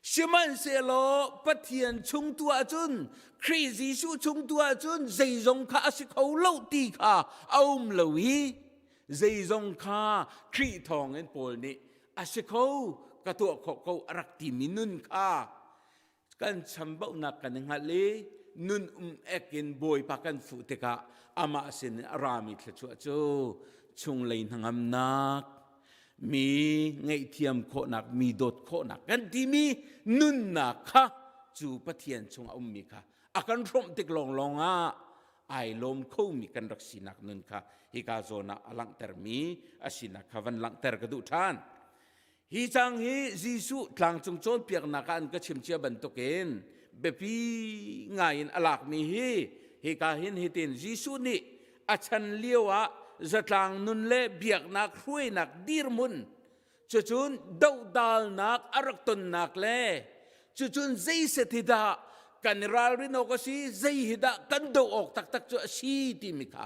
Sihmanhsehlaw Pathian chung tu ahcun Khrih Jesuh chung tu ahcun zeizong kha a si kho lo ti kha a um lo i zeizong kha Khrih thawngin Paul nih a si kho ka tuah khawh ko a rak timi nun kha kan chambaunak kan i hngalh i nun um ek in Bawipa kan fuh tikah amah sin in a rami thluachuah cu chunglei hnangamnak mi ngaihthiam khawhnak mi dawt khawhnak kan timi nunnak kha cu Pathian chung a ummi kha a kan hrawmh tik lawnglawng ah ai lawm khomi kan rak sinak nun kha hika zawn ah a langhtermi a sinak kha van langhter ka duh ṭhan. Hi cang hi Jesuh tlangcung cawnpiaknak ah an ka chim cia bantukin biapi ngai in a lakmi hi hika hin hitin Jesuh nih a chan lio ah zatlang nun le biaknak hruainak dirhmun cucun dohdalnak a rak tonnak le cucun zeiset hi dah kan i ralrin awk a si zei hi dah kan doh awk taktak cu a si timi kha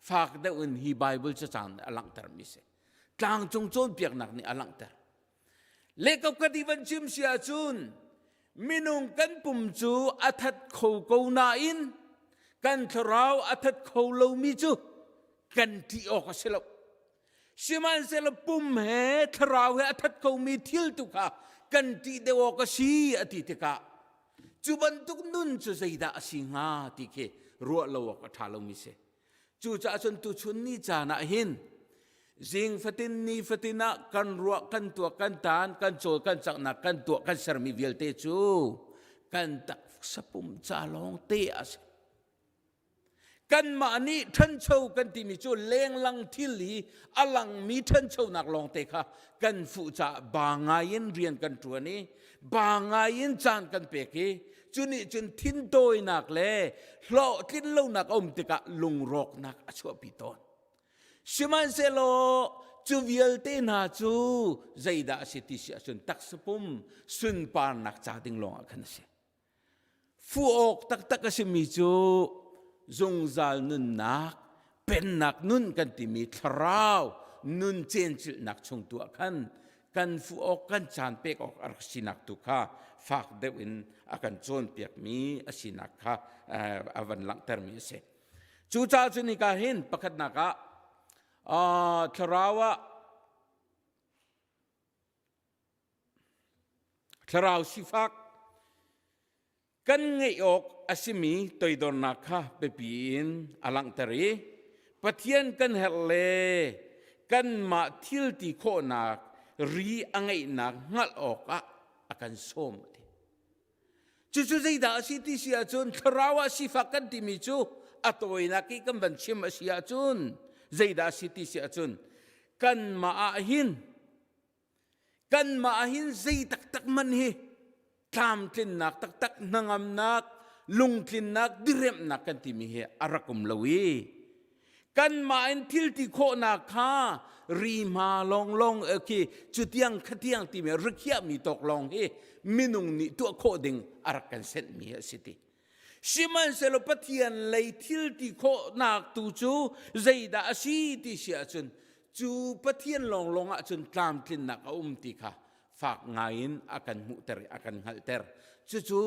fak deuh in hi Bible cacang nih a langhtermi si tlangcung cawnpiaknak nih a langhter Lekap i van chim si ahcun minung kan pum cu a that kho ko nain kan thlarau a that kho lomi cu kan ṭih awk a si lo. Sihmanhsehlaw pum he thlarau he a that khomi thil tu kha kan ṭih deuh awk a si a ti tikah cu bantuk nun cu zeidah a si hnga ti khi ruah lo awk a ṭha lomi si. Cucaah cun tuchun ni caan ah hin zing fatin ni fatin ah kan ruah kan tuak kan tan kan cawl kan caknak kan tuah kan sermi vialte cu kan taksa pum ca lawng te a si. Kanmah nih ṭhancho kan timi cu lenglang thil hi a langmi ṭhanchonak lawngte kha kan fuh caah ba ngai in rian kan ṭuan i ba ngai in caan kan pek i cu nih cun thintawinak le hlawhtlin lonak a um tikah lungrawknak a chuahpi tawn. Sihmanhsehlaw Cu vialte hna cu zeidah a si ti si ahcun taksapum sunparnak ca ding lawngah khan a si. Fuh awk taktak a simi cu zungzal nunnak, pennak nun kan timi thlarau nun cencilhnak chung tu ah khan kan fuh awk kan caan pek awk a rak sinak tu kha fak deuh in a kan cawnpiakmi a sinak kha a van langhtermi a si. Cucaah cun hika hin pakhatnak ah thlarau ah Thlarau sifak kan ngeih awk a simi toidornak kha biapi in a langhter i Pathian kan herh le kanmah thil ti khawhnak ri a ngeihnak hngalh awkah a kan sawm a ti. Cucu zeidah a si ti si ahcun thlarau ah sifak kan timi cu a tawinak i kan van chim a si ahcun zeidah a si ti si ahcun kanmah ah hin Kanmah ah hin zei taktak man hi tlamtlinnak taktak hnangamnak lungtlinnak diremhnak kan timi hi a rak um lo i kanmah in thil ti khawhnak kha rihma lawnglawng khi cutiang khatiang timi rikhiahmi tawk lawng hi minung nih tuah khawh ding a rak kan senhmi a si ti. Sihmanhsehlaw Pathian lei thil ti khawhnak tu cu zeidah a si ti si ahcun cu Pathian lawnglawng ahcun tlamtlinnak a um ti kha fak ngaiin a kan hmuhter i a kan hngalhter. Cucu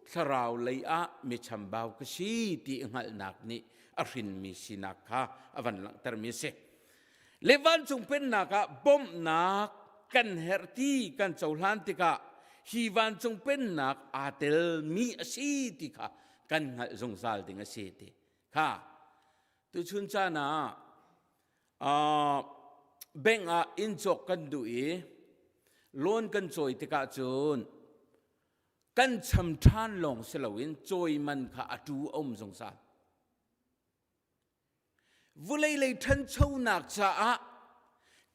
thlarau lei ah mi chambau ka si ti hngalhnak nih a hrinmi sinak kha a van langhtermi a si. Le vancung pennak ah bawmhnak kan herh ti kan cohlan tikah hi vancung pennak aa telmi a si ti kha kan hngalh zungzal ding a si ti kha tuchun caan ah uh, bank ah inn cawk kan duh i loan kan cawi tikah cun kan cham ṭhan lawng si loin cawi man kha a tu a um zungzal. Vulei lei ṭhanchonak caah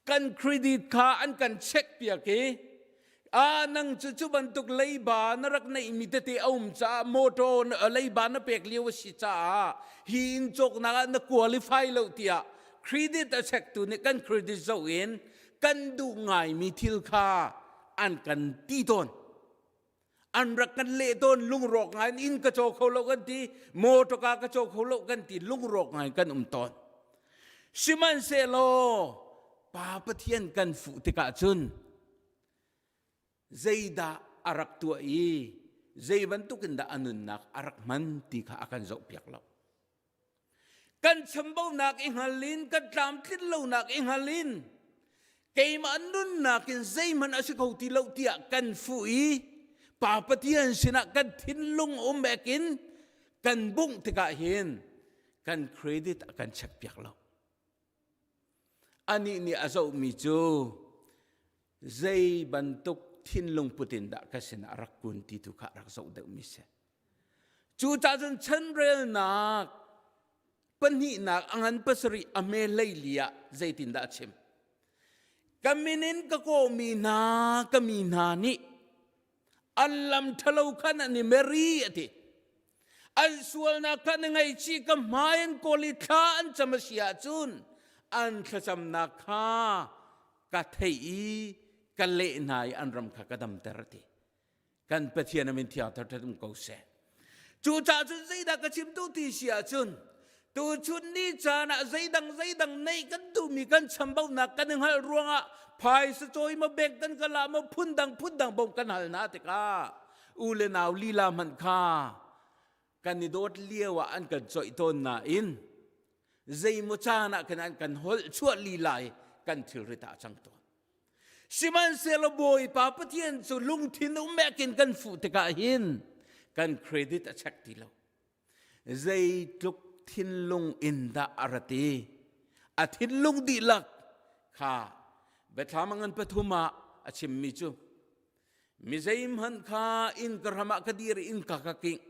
kan credit kha an kan check piak i a nang cu cu bantuk leiba na rak neihmi tete a um caah motor leiba na pek lio a si caah hi inn cawknak ah na qualify lo tiah credit a check tu nih kan credit zoh in kan duh ngaimi thil kha an kan ti tawn. An rak kan leh tawn lungrawk ngai in inn ka caw kho lo kan ti motor ka caw kho lo kan ti lungrawk ngai kan um tawn sihmanhsehlaw pa pathian kan fuh tikah cun zeidah a rak tuah i zei bantuk in dah a nunnak a rak hman ti kha a kan zohpiak lo Kan chambaunak i hngal in, kan tlamtlin lonak i hngal in, keimah nunnak in zeihmanh a si kho ti lo tiah kan fuh i Pa Pathian sinah kan thinlung um ek in kan bungh tikah hin kan credit a kan check piak lo. Anih nih a zohmi cu zei bantuk thinlung put in dah ka sinah a rak kun ti tu kha a rak zoh deuhmi si. Cucaah cun chanrelnak pahnihnak a ngan pasarih a hme hleili ah zeitindah a chim? Ka min in ka kawhmi hna ka mi hna nih an lam ṭhalo khan an i mer i a ti. An sualnak kha na ngaihchih ka hmai an kawl i thla an cam a si ahcun an thlacamnak kha ka theih i ka leh hna i an ram kha ka damter a ti. Kan Pathian a min thiang thar um ko seh. Cucaah cun zeidah ka chim tu ti si ahcun tuchun ni caan ah zeidang zeidang neih kan duhmi kan chambaunak kan i hngalh ruangah phaisa cawi maw bank kan kal ah maw phundang phundang bawmh kan hal hna tikah u le nau lila hmanh kha kan i dawt lio ah an kan coih tawn nain zeimaw caan ah khan an kan holh chuah lila i kan thilrit ah a cang tawn. Sihmanhsehlaw Bawipa Pathian cu lungthin umek in kan fuh tikah hin kan credit a check ti lo. Zeitluk thinlung in dah a rat i a thinlung dihlak kha Biathlam a ngan pathum ah a chimmi cu mi zeihmanh kha inn ka hram ah ka dir i innka ka kingh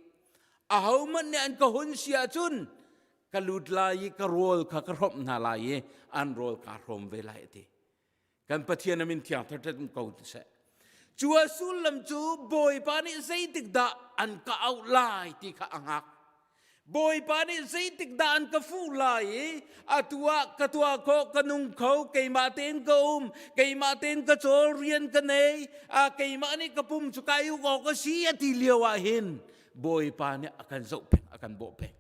ahohmanh nih an ka hun si ahcun ka lut lai i ka rawl kha ka hrawmh hna lai i an rawl kaa hrawm ve lai a ti. Kan Pathian a min thiang thar um ko seh. Cu a sullam cu Bawipa nih zeitik dah an ka auh lai ti kha a hngak. Bawipa nih zeitik dah an ka fuh lai i atu ah ka tuah khawh ka nung kho keimah tein ka um keimah tein ka cawl rian ka nei a keimah nih ka pum cu kai uk awk a si a ti lio ah hin Bawipa nih a kan zoh peng a kan bawh peng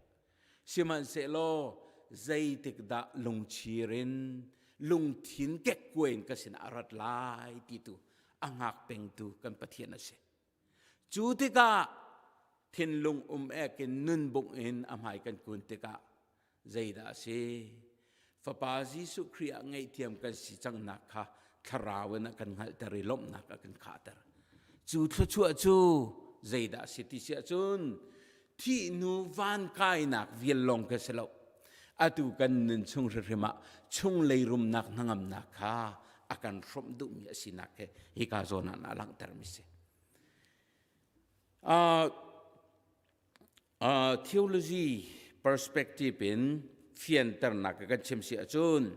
sihmanhsehlaw zeitik dah lungchir in lungthin kekkuai in ka sinah a rat lai ti tu a hngak pengtu kan Pathian a si. Cu tikah thinlung um ek in nun bungh in a hmai kan kun tikah zeidah a si? Fapa Jesuh Khrih ah ngaihthiam kan si cangnak kha thlarau in a kan hngalhter i lawmhnak a kan khahter. Cu thluachuah cu zeidah a si ti si ahcun thih hnu van kainak vial lawng ka si lo. Atu kan nun chung hrimhrim ah chunglei rumnak hnangamnak kha a kan hrawmh duhmi a sinak he hika zawn ah a langhtermi si. Uh, uh, theology perspective in fianternak kan chim si ahcun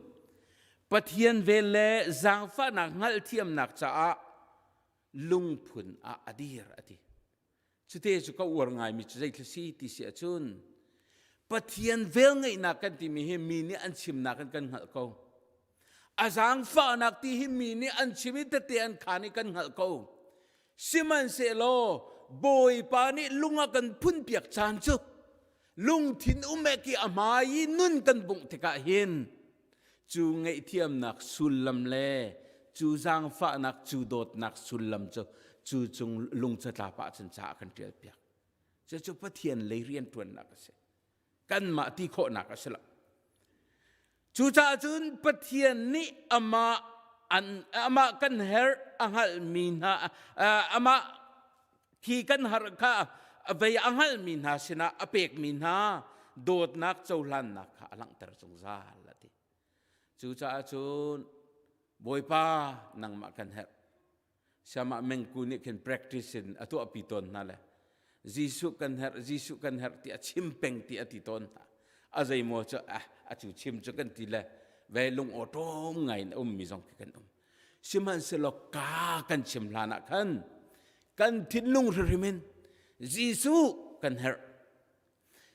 Pathian vel le zaangfahnak hngalhthiamnak caah lungphun ah a dir a ti. Cute cu ka uar ngaimi cu zeithil si ti si ahcun Pathian velngeihnak kan timi hi mi nih an chimnak in kan hngalh ko. A zaangfahnak ti hi mi nih an chim i tete an khaan i kan hngalh ko. Sihmanhsehlaw Bawipa nih lung a kan phunpiak caan cu lungthin umek i a hmai i nun kan bungh tikah hin cu ngaihthiamnak sullam le cu zaangfahnak cu dawtnak sullam cu cu cung lungcatlap ah cun ca a kan ṭialpiak. Cucu Pathian lei rianṭuannak a si. Kanmah ti khawhnak a si lo. Cucaah cun Pathian nih amah an amah kan herh a hngalhmi hna amah khi kan har kha vei a hngalhmi hna sinah a pekmi hna dawtnak cohlannak kha a langhter zungzal a ti. Cucaah cun Bawipa nangmah kan herh. Siamah mengku nih khin practice in a tuahpi tawn hna le Jesuh kan herh Jesuh kan herh ti a chim peng ti a ti tawn hna a zeimaw cu ah a cu chim cu kan ti le ve lung awṭawm ngai in a ummi zong khi kan um sihmanhsehlaw ka kan chim hlan ah khan kan thinlung hrimhrim in Jesuh kan herh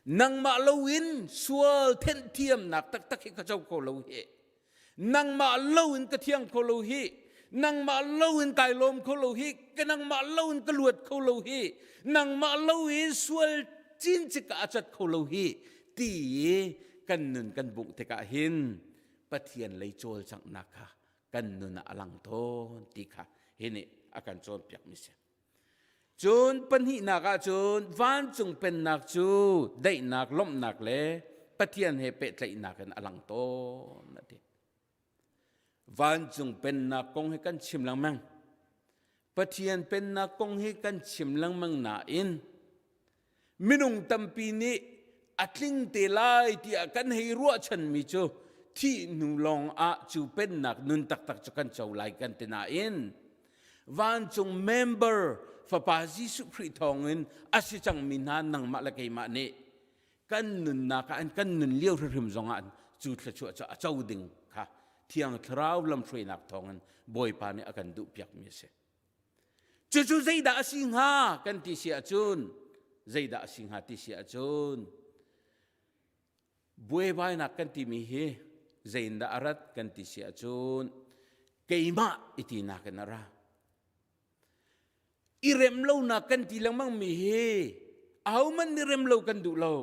Nangmah loin sual thenh thiamnak taktak hi ka co kho lo hi. Nangmah loin ka thiang kho lo hi. Nangmah loin kai lawm kho lo hi. Ka nangmah loin ka luat kho lo hi. Nangmah loin sual cincik ah a cat kho lo hi. Ti kan nun kan bungh tikah hin Pathian lei cawlcanghnak kha kan nun ah a lang tawn ti kha hi nih a kan cawnpiakmi si. Cun pahnihnak ah cun vancung pennak cu daihnak, lawmhnak le Pathian he pehtlaihnak in a lang tawn a ti. Vancung pennak kong hi kan chim lengmang. Pathian pennak kong hi kan chim lengmang nain Minung tampi nih a tling te lai tiah kan hei ruahchanmi cu thih hnu lawng ah cu pennak nun taktak cu kan co lai kan ti nain vancung member fapa Jesuh Khrih thawngin a si cangmi hna nangmah le keimah nih kan nunnak ah kan nun lio hrimhrim zongah cu thluachuah cu a co ding kha Thiang Thlarau lamhruainak thawngin Bawipa nih a kan duhpiakmi a si. Cucu zeidah a si hnga kan ti si ahcun zeidah a si hnga ti si ahcun buaibainak kan timi hi zeindah a rat kan ti si ahcun keimah i tinak in a ra. I rem lonak kan ti lengmang mi hi ahohmanh nih rem lo kan duh lo.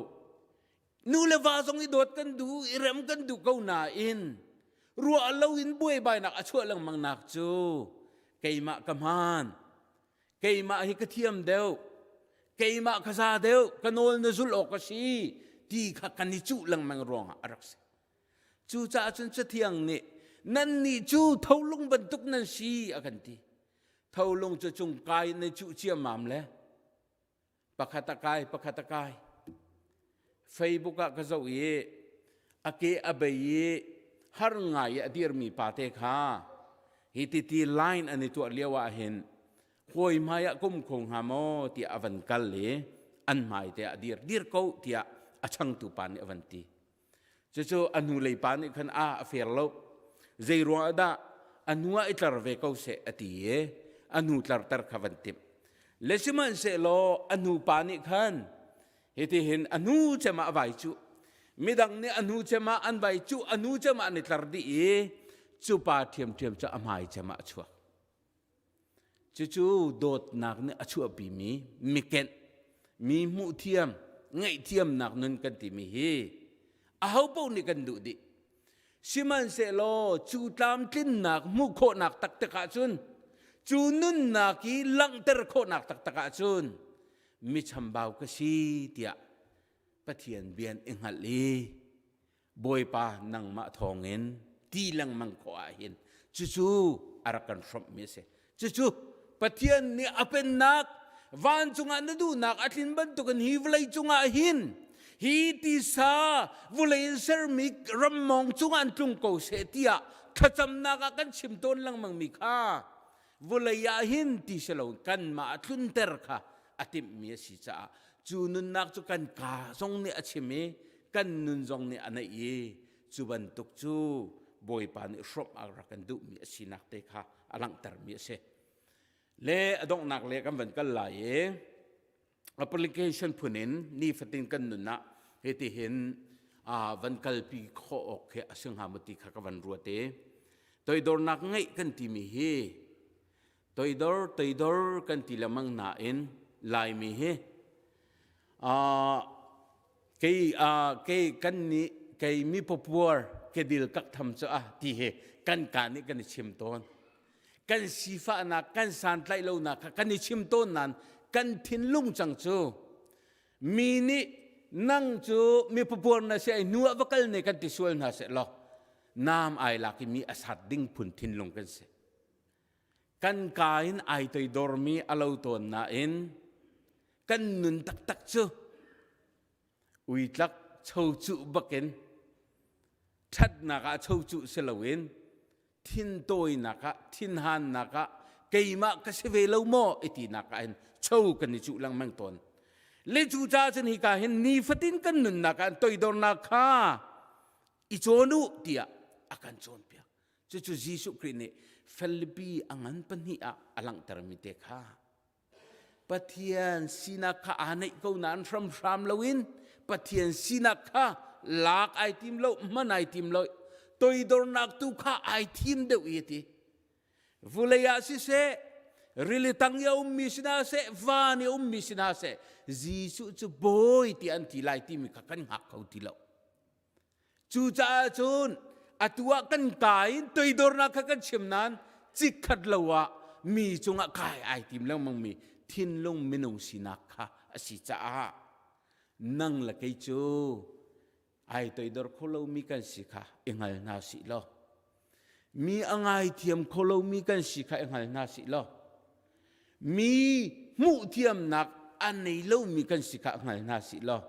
Nu le va zong i dawt kan duh, i rem kan duh ko nain ruah loin buaibainak a chuah lengmang nak cu keimah ka hmaan, keimah hi ka thiam deuh, keimah ka za deuh, ka nawl na zulh awk a si ti kha kan i cuh lengmang ruangah a rak si. Cucaah cun Cathiang nih nannih cu tholung bantuk nan si a kan ti. Tholung cu cung kai in na cuh ciammam le pakhat a kai pakhat a kai Facebook ah ka zoh i a ke a bei i har ngai i a dirmi pa te kha hi titi line an i tuah lio ah hin hawi hmai ah kum kho hnga maw tiah a van kal i an hmai te ah dir dir ko tiah a changtu pa nih a van ti Cucu a hnulei pa nih khan a a fair lo. Zei ruang ah dah a hnu ah i tlar ve ko seh a ti i a hnu tlarter kha van timh. Le sihmanhsehlaw a hnu pa nih khan. Hitihin a hnu cem ah a vai cuh. Midang nih a hnu cem ah an vai cuh, a hnu cem ah an i tlar dih i cu pa ṭhiamṭhiam cu a hmai cem ah a chuak. Cucu dawtnak nih a chuahpimi mikenh, mi hmuhthiam, ngaihthiamnak nun kan timi hi ahopaoh nih kan duh dih. Sihmanhsehlaw cu tlamtlinnak hmuh khawhnak taktak ahcun cu nunnak i langhter khawhnak taktak ahcun mi chambau ka si tiah Pathian bian i hngalh i Bawipa nangmah thawngin ti lengmang khawh ah hin cucu a rak kan hrawmhmi a si. Cucu Pathian nih a pennak vancung ah na duhnak a tlin bantukin hi vawlei cungah hin hi tisa vawlei in sermi rammawng cungah an tlung ko seh tiah thlacamnak ah kan chim tawn lengmangmi kha vawlei ah hin ti si lo kanmah a tlunter kha a timhmi a si caah cu nunnak cu kan kaa zong nih a chim i kan nun zong nih a neih i cu bantuk cu Bawipa nih hrawmh a rak kan duhmi a sinak te kha a langhtermi a si. Le a donghnak le kan van kal lai i application phun in nifatin kan nun ah hitihin van kalpi khawh awk khi a si hnga maw ti kha ka van ruat i toidornak ngeih kan timi hi toidor toidor kan ti lengmang nain Laimi hi kei kei kan nih kei mi papuar kedil kak tham cu a ti hi kan ka nih kan i chim tawn kan sifahnak kan santlaih lonak kha kan i chim tawn nain kan thinlung cang cu mi nih nang cu mi papuar na si ai hnu ah va kal ne kan ti sual hna seh law naam ai lak i mi a sat ding phun thinlung kan si kan ka in ai toidormi a lo tawn nain kan nun taktak cu uitlak chocuh bakin ṭhatnak ah chocuh si loin thintawinak ah thinhannak ah keimah ka si ve lo maw i tinak ah hin cho kan i cuh lengmang tawn le cu caah cun hika hin nifatin kan nunnak ah toidornak kha i cawn u tiah a kan cawnpiak cucu Jesuh Khrih nih Filipi a ngan pahnih ah a langhtermi te kha Pathian sinak kha aa neih ko nain hramhram loin Pathian sinak kha lak ai tim lo hman ai tim lo toidornak tu kha ai thim deuh i ti vulei ah siseh rili tang i a ummi sinah seh van i a ummi sinah seh Jesuh cu bawi ti an ti lai timi kha kan hngak kho ti lo Cucaah cun atu ah kan ka in toidornak kha kan chim nain cikkhat lo ah mi cungah kai ai tim lengmangmi thinlung minung sinak kha a si caah nang le kei cu ai toidor kho lomi kan si kha i hngal hna sih law Mi a ngaithiam kho lomi kan si kha i hngal hna sih law mi hmuhthiamnak a nei lomi kan si kha hngal hna sih law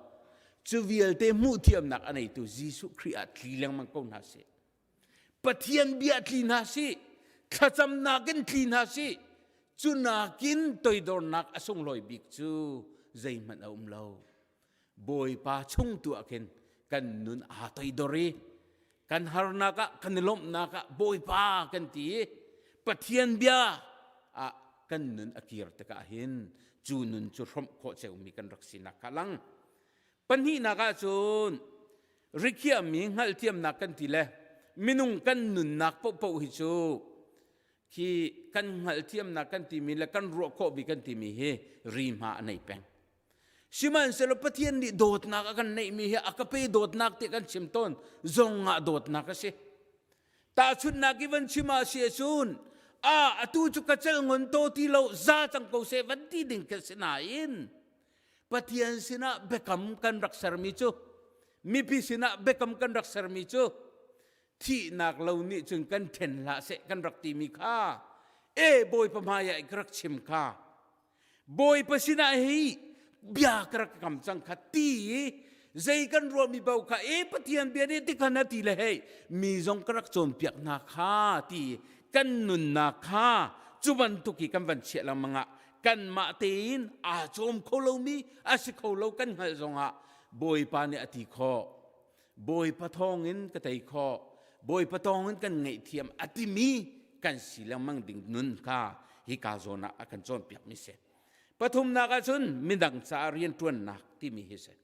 cu vialte hmuhthiamnak a neitu Jesuh Khrih ah tli lengmang ko hna sih. Pathian bia tli hna sih, thlacamnak in tli hna sih, cu nakin toidornak a sunglawi bik cu zeihmanh a um lo. Bawipa chung tu ah khin kan nun aa toidor i kan harnak ah kan i lawmhnak ah Bawipa kan ti i Pathian bia ah kan nun a kir tikah hin cu nun cu hrawmh khawh ceumi kan rak sinak kha lang. Pahnihnak ah cun rikhiahmi hngalhthiamnak kan ti le minung kan nunnak paohpaoh hi cu khi kan hngalhthiamnak kan timi le kan ruah khawh bi kan timi hi ri hma a nei peng. Sihmanhsehlaw Pathian nih dawtnak a kan neihmi hi a ka pe dawtnak ti kan chim tawn zong ah dawtnak a si. Tahchunhnak i van chim ah si ahcun a atu cu ka cel ngon to ti lo za cang ko seh van ti ding ka si nain Pathian sinah biakam kan rak sermi cu mipi sinah biakam kan rak sermi cu thihnak lo nih cun kan ṭhen hlah seh kan rak timi kha e Bawipa hmai ah ka rak chim kha Bawipa sinah hi bia ka rak kam cang kha ti i zei kan ruahmi bo kha e Pathian bia nih tikhan a ti le hei mi zong ka rak cawnpiak hna kha ti kan nunnak kha cu bantuk i kan van chiah lengmang ah kanmah tein aa cawm kho lomi a si kho lo kan hngalh zongah Bawipa nih a ti khawh Bawipa thawngin ka tei khawh Bawipa thawngin kan ngaihthiam a timi kan si lengmang ding nun kha hika zawn ah a kan cawnpiakmi si. Pathumnak ahcun midang caah rianṭuannak timi hi si.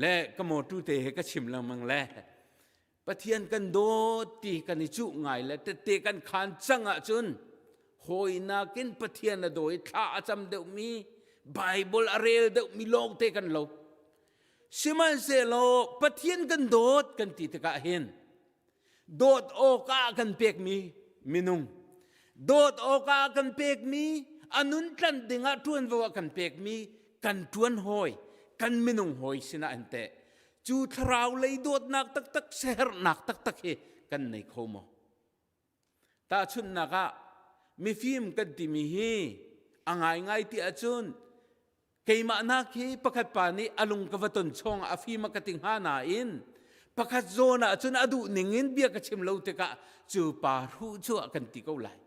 Le ka mawtu te he ka chim lengmang le Pathian kan dawt ti kan i cuh ngai le tette kan khan cang ahcun hawi nakin Pathian a daw i thla a cam deuhmi Bible a rel deuhmi lawngte kan lo. Sihmanhsehlaw Pathian kan dawt kan ti tikah hin dawt awkah kan pekmi minung dawt awkah kan pekmi a nun tlanh dingah ṭuanvo a kan pekmi kan ṭuan hawi kan minung hawi sinah an teh cu thlarau lei dawtnak taktak siaherhnak taktak hi kan nei kho maw tahchunhnak ah mifim kan timi hi a ngaingai ti ahcun keimah nak hi pakhat pa nih a lung ka va ton chawng a fim a ka ti hnga nain pakhat zawn ah cun a duh ning in bia ka chim lo tikah cu pa hruh cu a kan ti ko lai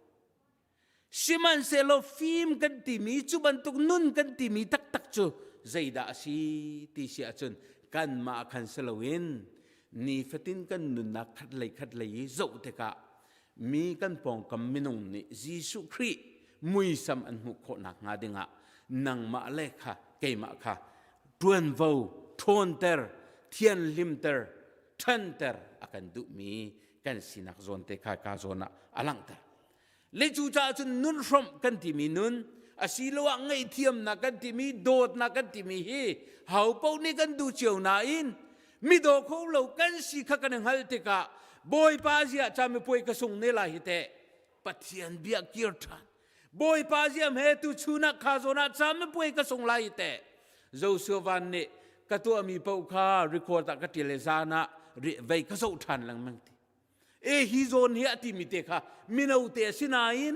sihmanhsehlaw fim kan timi cu bantuk nun kan timi taktak cu zeidah a si ti si ahcun kanmah khan si loin nifatin kan nunnak khat lei khat lei i zoh tikah mi kan pawngkam minung nih Jesuh Khrih muisam an hmuh khawh nakhnga dingah nangmah le kha keimah kha ṭuanvo ṭhawnter thianhlimter ṭhanter a kan duhmi kan sinak zawn te kha ka zawn ah a langhter le cucaah cun nun hrawmh kan timi nun asiloah ngaihthiamnak kan timi dawtnak kan timi hi ho paoh nih kan duh cio nain mi daw kho lo kan si kha kan i hngalh tikah Bawipa ziah camipuai ka sung ne lai hi teh Pathian bia kir ṭhan Bawipa ziam he tu chun ah kha zawn ah camipuai ka sung lai hi teh Joshua Van nih ka tuahmi paoh kha record ah ka ṭial le zan ah vei ka zoh ṭhan lengmang ti e hi zawn hi a timi te kha mino te a si nain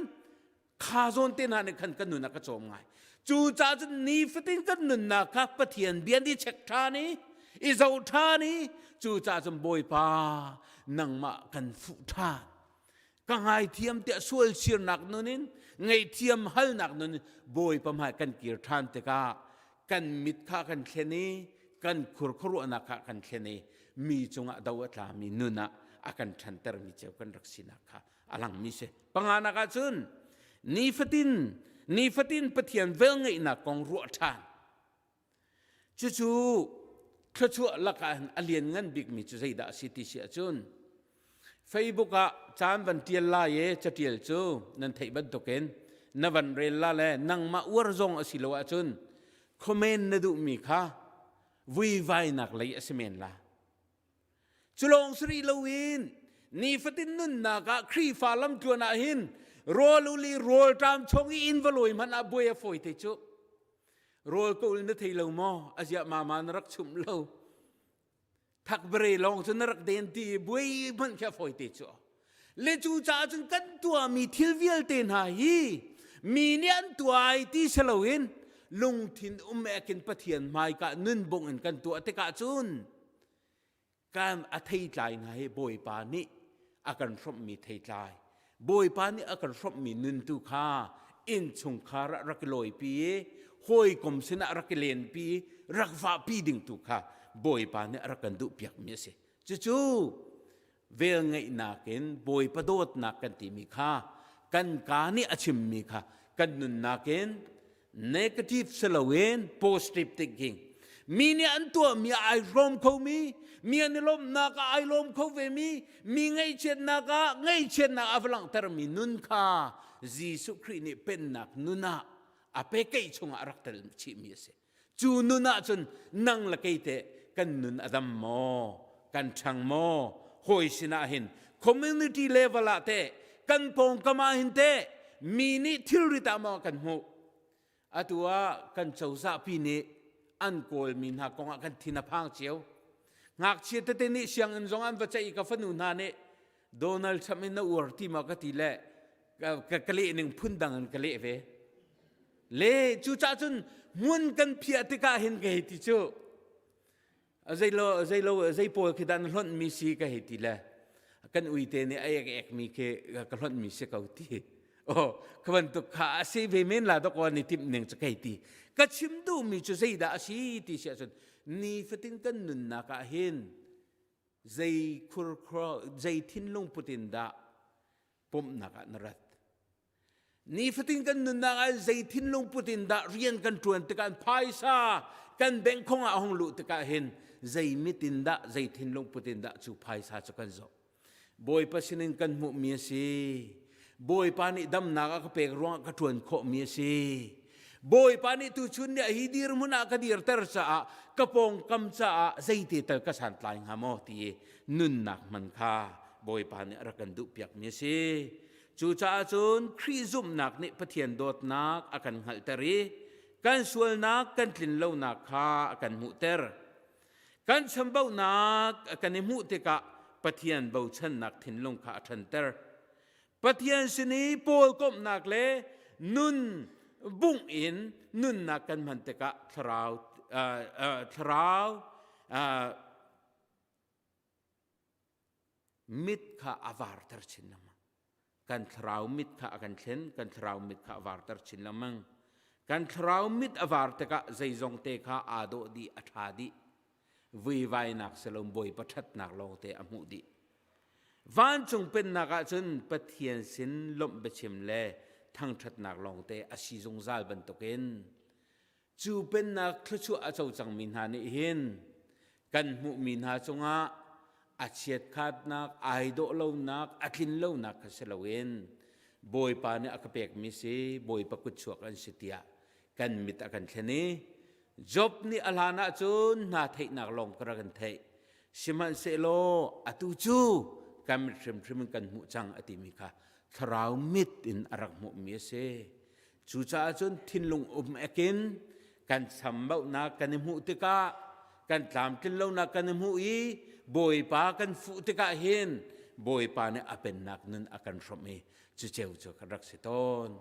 kha zawn te hna nih khan kan nun a ka cawm ngai cu caah cun nifatin kan nunnak kha Pathian bia nih check ṭhan i i zoh ṭhan i cu caah cun Bawipa nangmah kan fuh ṭhan ka ngaithiam tiah sual sirnak nun in ngaihthiam halnak nun in Bawipa hmai kan kir ṭhan tikah kan mit kha kan thlen i kan khur khuaruahnak kha kan thlen i mi cungah do a tlami nun ah a kan ṭhantermi ceu kan rak sinak kha a langmi si panganak ah cun nifatin nifatin Pathian velngeihnak kong ruah ṭhan cucu thluachuah lakah hin a lianngan bikmi cu zeidah a si ti si ahcun Facebook ah caan van ṭial lai i caṭial cu nan theih bantukin na van rel la le nangmah uar zong a si lo ahcun comment na duhmi kha vuivainak lei a si men la Cu lawng si rih loin nifatin nunnak ah Khrihfa lamtluan ah hin rawl ul i rawl ṭam chung i inn va lawi hmanh ah buai a fawi te cu. Rawl ka ul na thei lo maw? Aziah mama na rak chumh lo. Thak bere lawng cu na rak den ti i buai hmanh khi a fawi te cu. Le cu caah cun kan tuahmi thil vialte hna hi mi nih an tuah ai ti si loin lungthin um ekin Pathian hmaika nun bung in kan tuah tikah cun kan a theitlai hna hi Bawipa nih a kan hrawmhmi theitlai Bawipa nih a kan hrawmhmi nun tu kha innchungkhar ah rak i lawipi i hawikom sinah rak i lenpi rak vahpi ding tu kha Bawipa nih a rak kan duhpiakmi a si cucu velngeihnak in Bawipa dawtnak kan timi kha kan kaa nih a chimmi kha kan nunnak in negative si loin positive thinking mi nih an tuahmi ah ai hrawm khomi mi an i lawmhnak ah ai lawm kho vemi mi ngaihchiatnak ah ngaihchiatnak a va langhtermi nun kha Jesuh Khrih nih pennak nun ah a pekeih chungah a rak tel chihmi a si cu nun ah cun nang le kei teh kan nun a dam maw kan ṭhang maw hawi sinah hin community level ah teh kan pawngkam ah hin teh mi nih thilrit ah maw kan hmuh atu ah kan cozah pi nih an kawlmi hna kongah kan thin a phang cio ngakchia tete nih sianginn zong an va ceih i ka fanu hna nih Donald Trump in na uar ti ma ka ti le ka leh ning phun dang in ka leh ve le cucaah cun hmun kan phiah tikah hin ka hei ti cu zeilo zeilo zei pawl khi dah na hlonh mi si ka hei ti le kan uite nih a ek ek mi khi ka hlonh mi si ko ti oh ka bantuk kha a si ve men la dok ni timh ning cu kei ti ka chim duh mi cu zeidah a si ti si ahcun nifatin kan nunnak ah hin zei khurkhua zei thinlung put in dah pumhnak ah na rat? Nifatin kan nunnak ah zei thinlung put in dah rian kan ṭuan tikah phaisa kan bank khong ah hong luh tikah hin zei mit in dah zei thinlung put in dah cu phaisa cu kan zoh. Bawipa sinin kan hmuhmi a si. Bawipa nih damnak a ka pek ruangah ka ṭuan khawhmi a si. Bawipa nih tuchun nih hi dirhmun ah ka dirter caah ka pawngkam caah zeite tal ka santlai hnga maw ti i nunnak hman kha Bawipa nih a rak kan duhpiakmi a si. Cucaah cun Khrih zumhnak nih Pathian dawtnak a kan hngalhter i kan sualnak kan tlinlonak kha a kan hmuhter. Kan chambaunak kan i hmuh tikah Pathian bochannak thinlung kha a ṭhanter. Pathian sin i pawlkomhnak le nun bungh in nunnak kan hman tikah thlarau thlarau mit kha a varter chin lengmang. Kan thlarau mit kha a kan thlen, kan thlarau mit kha a varter chin lengmang. Kan thlarau mit a var tikah zeizong te kha aa dawh dih, a ṭha dih. Vuivainak si lo Bawipa ṭhatnak lawngte a hmuh dih. Vancung pennak ah cun Pathian sin lawmh biachim le thangṭhatnak lawngte a si zungzal bantukin cu pennak thluachuah a co cangmi hna nih hin kan hmuhmi hna cungah a chiatkhatnak, ai dawh lonak, a tlin lonak kha si loin Bawipa nih a ka pekmi si, Bawipa kutchuak an si tiah kan mit a kan thlen i Job nih a hlan ahcun hna theihnak lawng ka rak kan theih. Sihmanhsehlaw atu cu kan mit hrimhrim in kan hmuh cang a timi kha thlarau mit in a rak hmuhmi a si. Cucaah cun thinlung um ekin kan chambauhnak kan i hmuh tikah kan tlamtlinlonak kan i hmuh i Bawipa kan fuh tikah hin Bawipa nih a pennak nun a kan hrawmh i cuceu cu kan rak si tawn.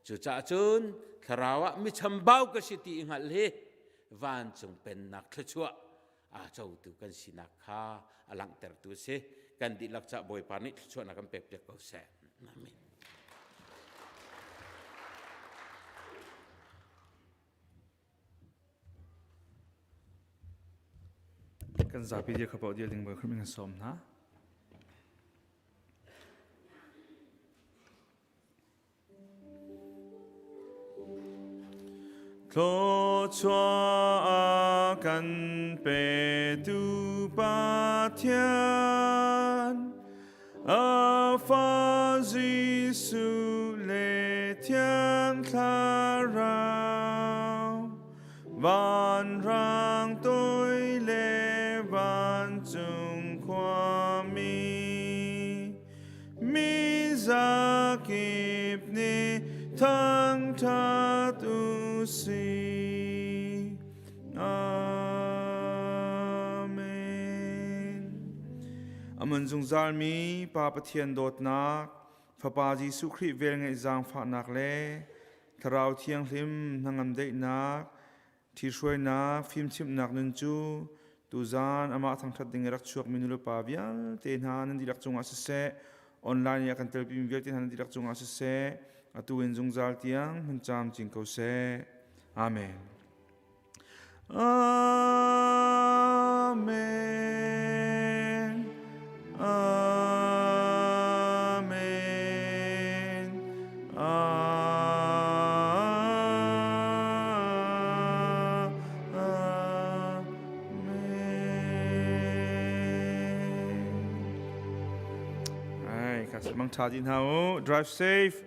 Cucaah cun thlarau ah mi chambau ka si ti i hngalh hi vancung pennak thluachuah aa cotu kan sinak kha a langhtertu a si. Kan dihlak caah Bawipa nih thluachuahnak kan pekpiak ko seh. Amen. Kan zapi dir kha paoh dir ding Bawi Khrih min kan sawm hna. Thluachuah a kan petu Pathian, a Fa Jesuh le Thiang Thlarau, vanrang toi le vancung khuami, Mi zakip nih thangṭhat u sih. Amen. Aman zungzalmi Pa Pathian dawtnak, Fapa Jesuh Khrih velngeih zaangfahnak le Thlarau Thianghlim hnangam daihnak, Ṭhihruainak fimchimhnak nun cu tuzaan amah thangṭhat ding i rak chuakmi nulepa vialte hna nan dihlak cungah siseh, online i a kan telpimi vialte hna nan dihlak cungah siseh, atu in zungzal tiang hmun camcin ko seh. Amen. Amen. Amen. Ai, ka mang tha din hau. Drive safe.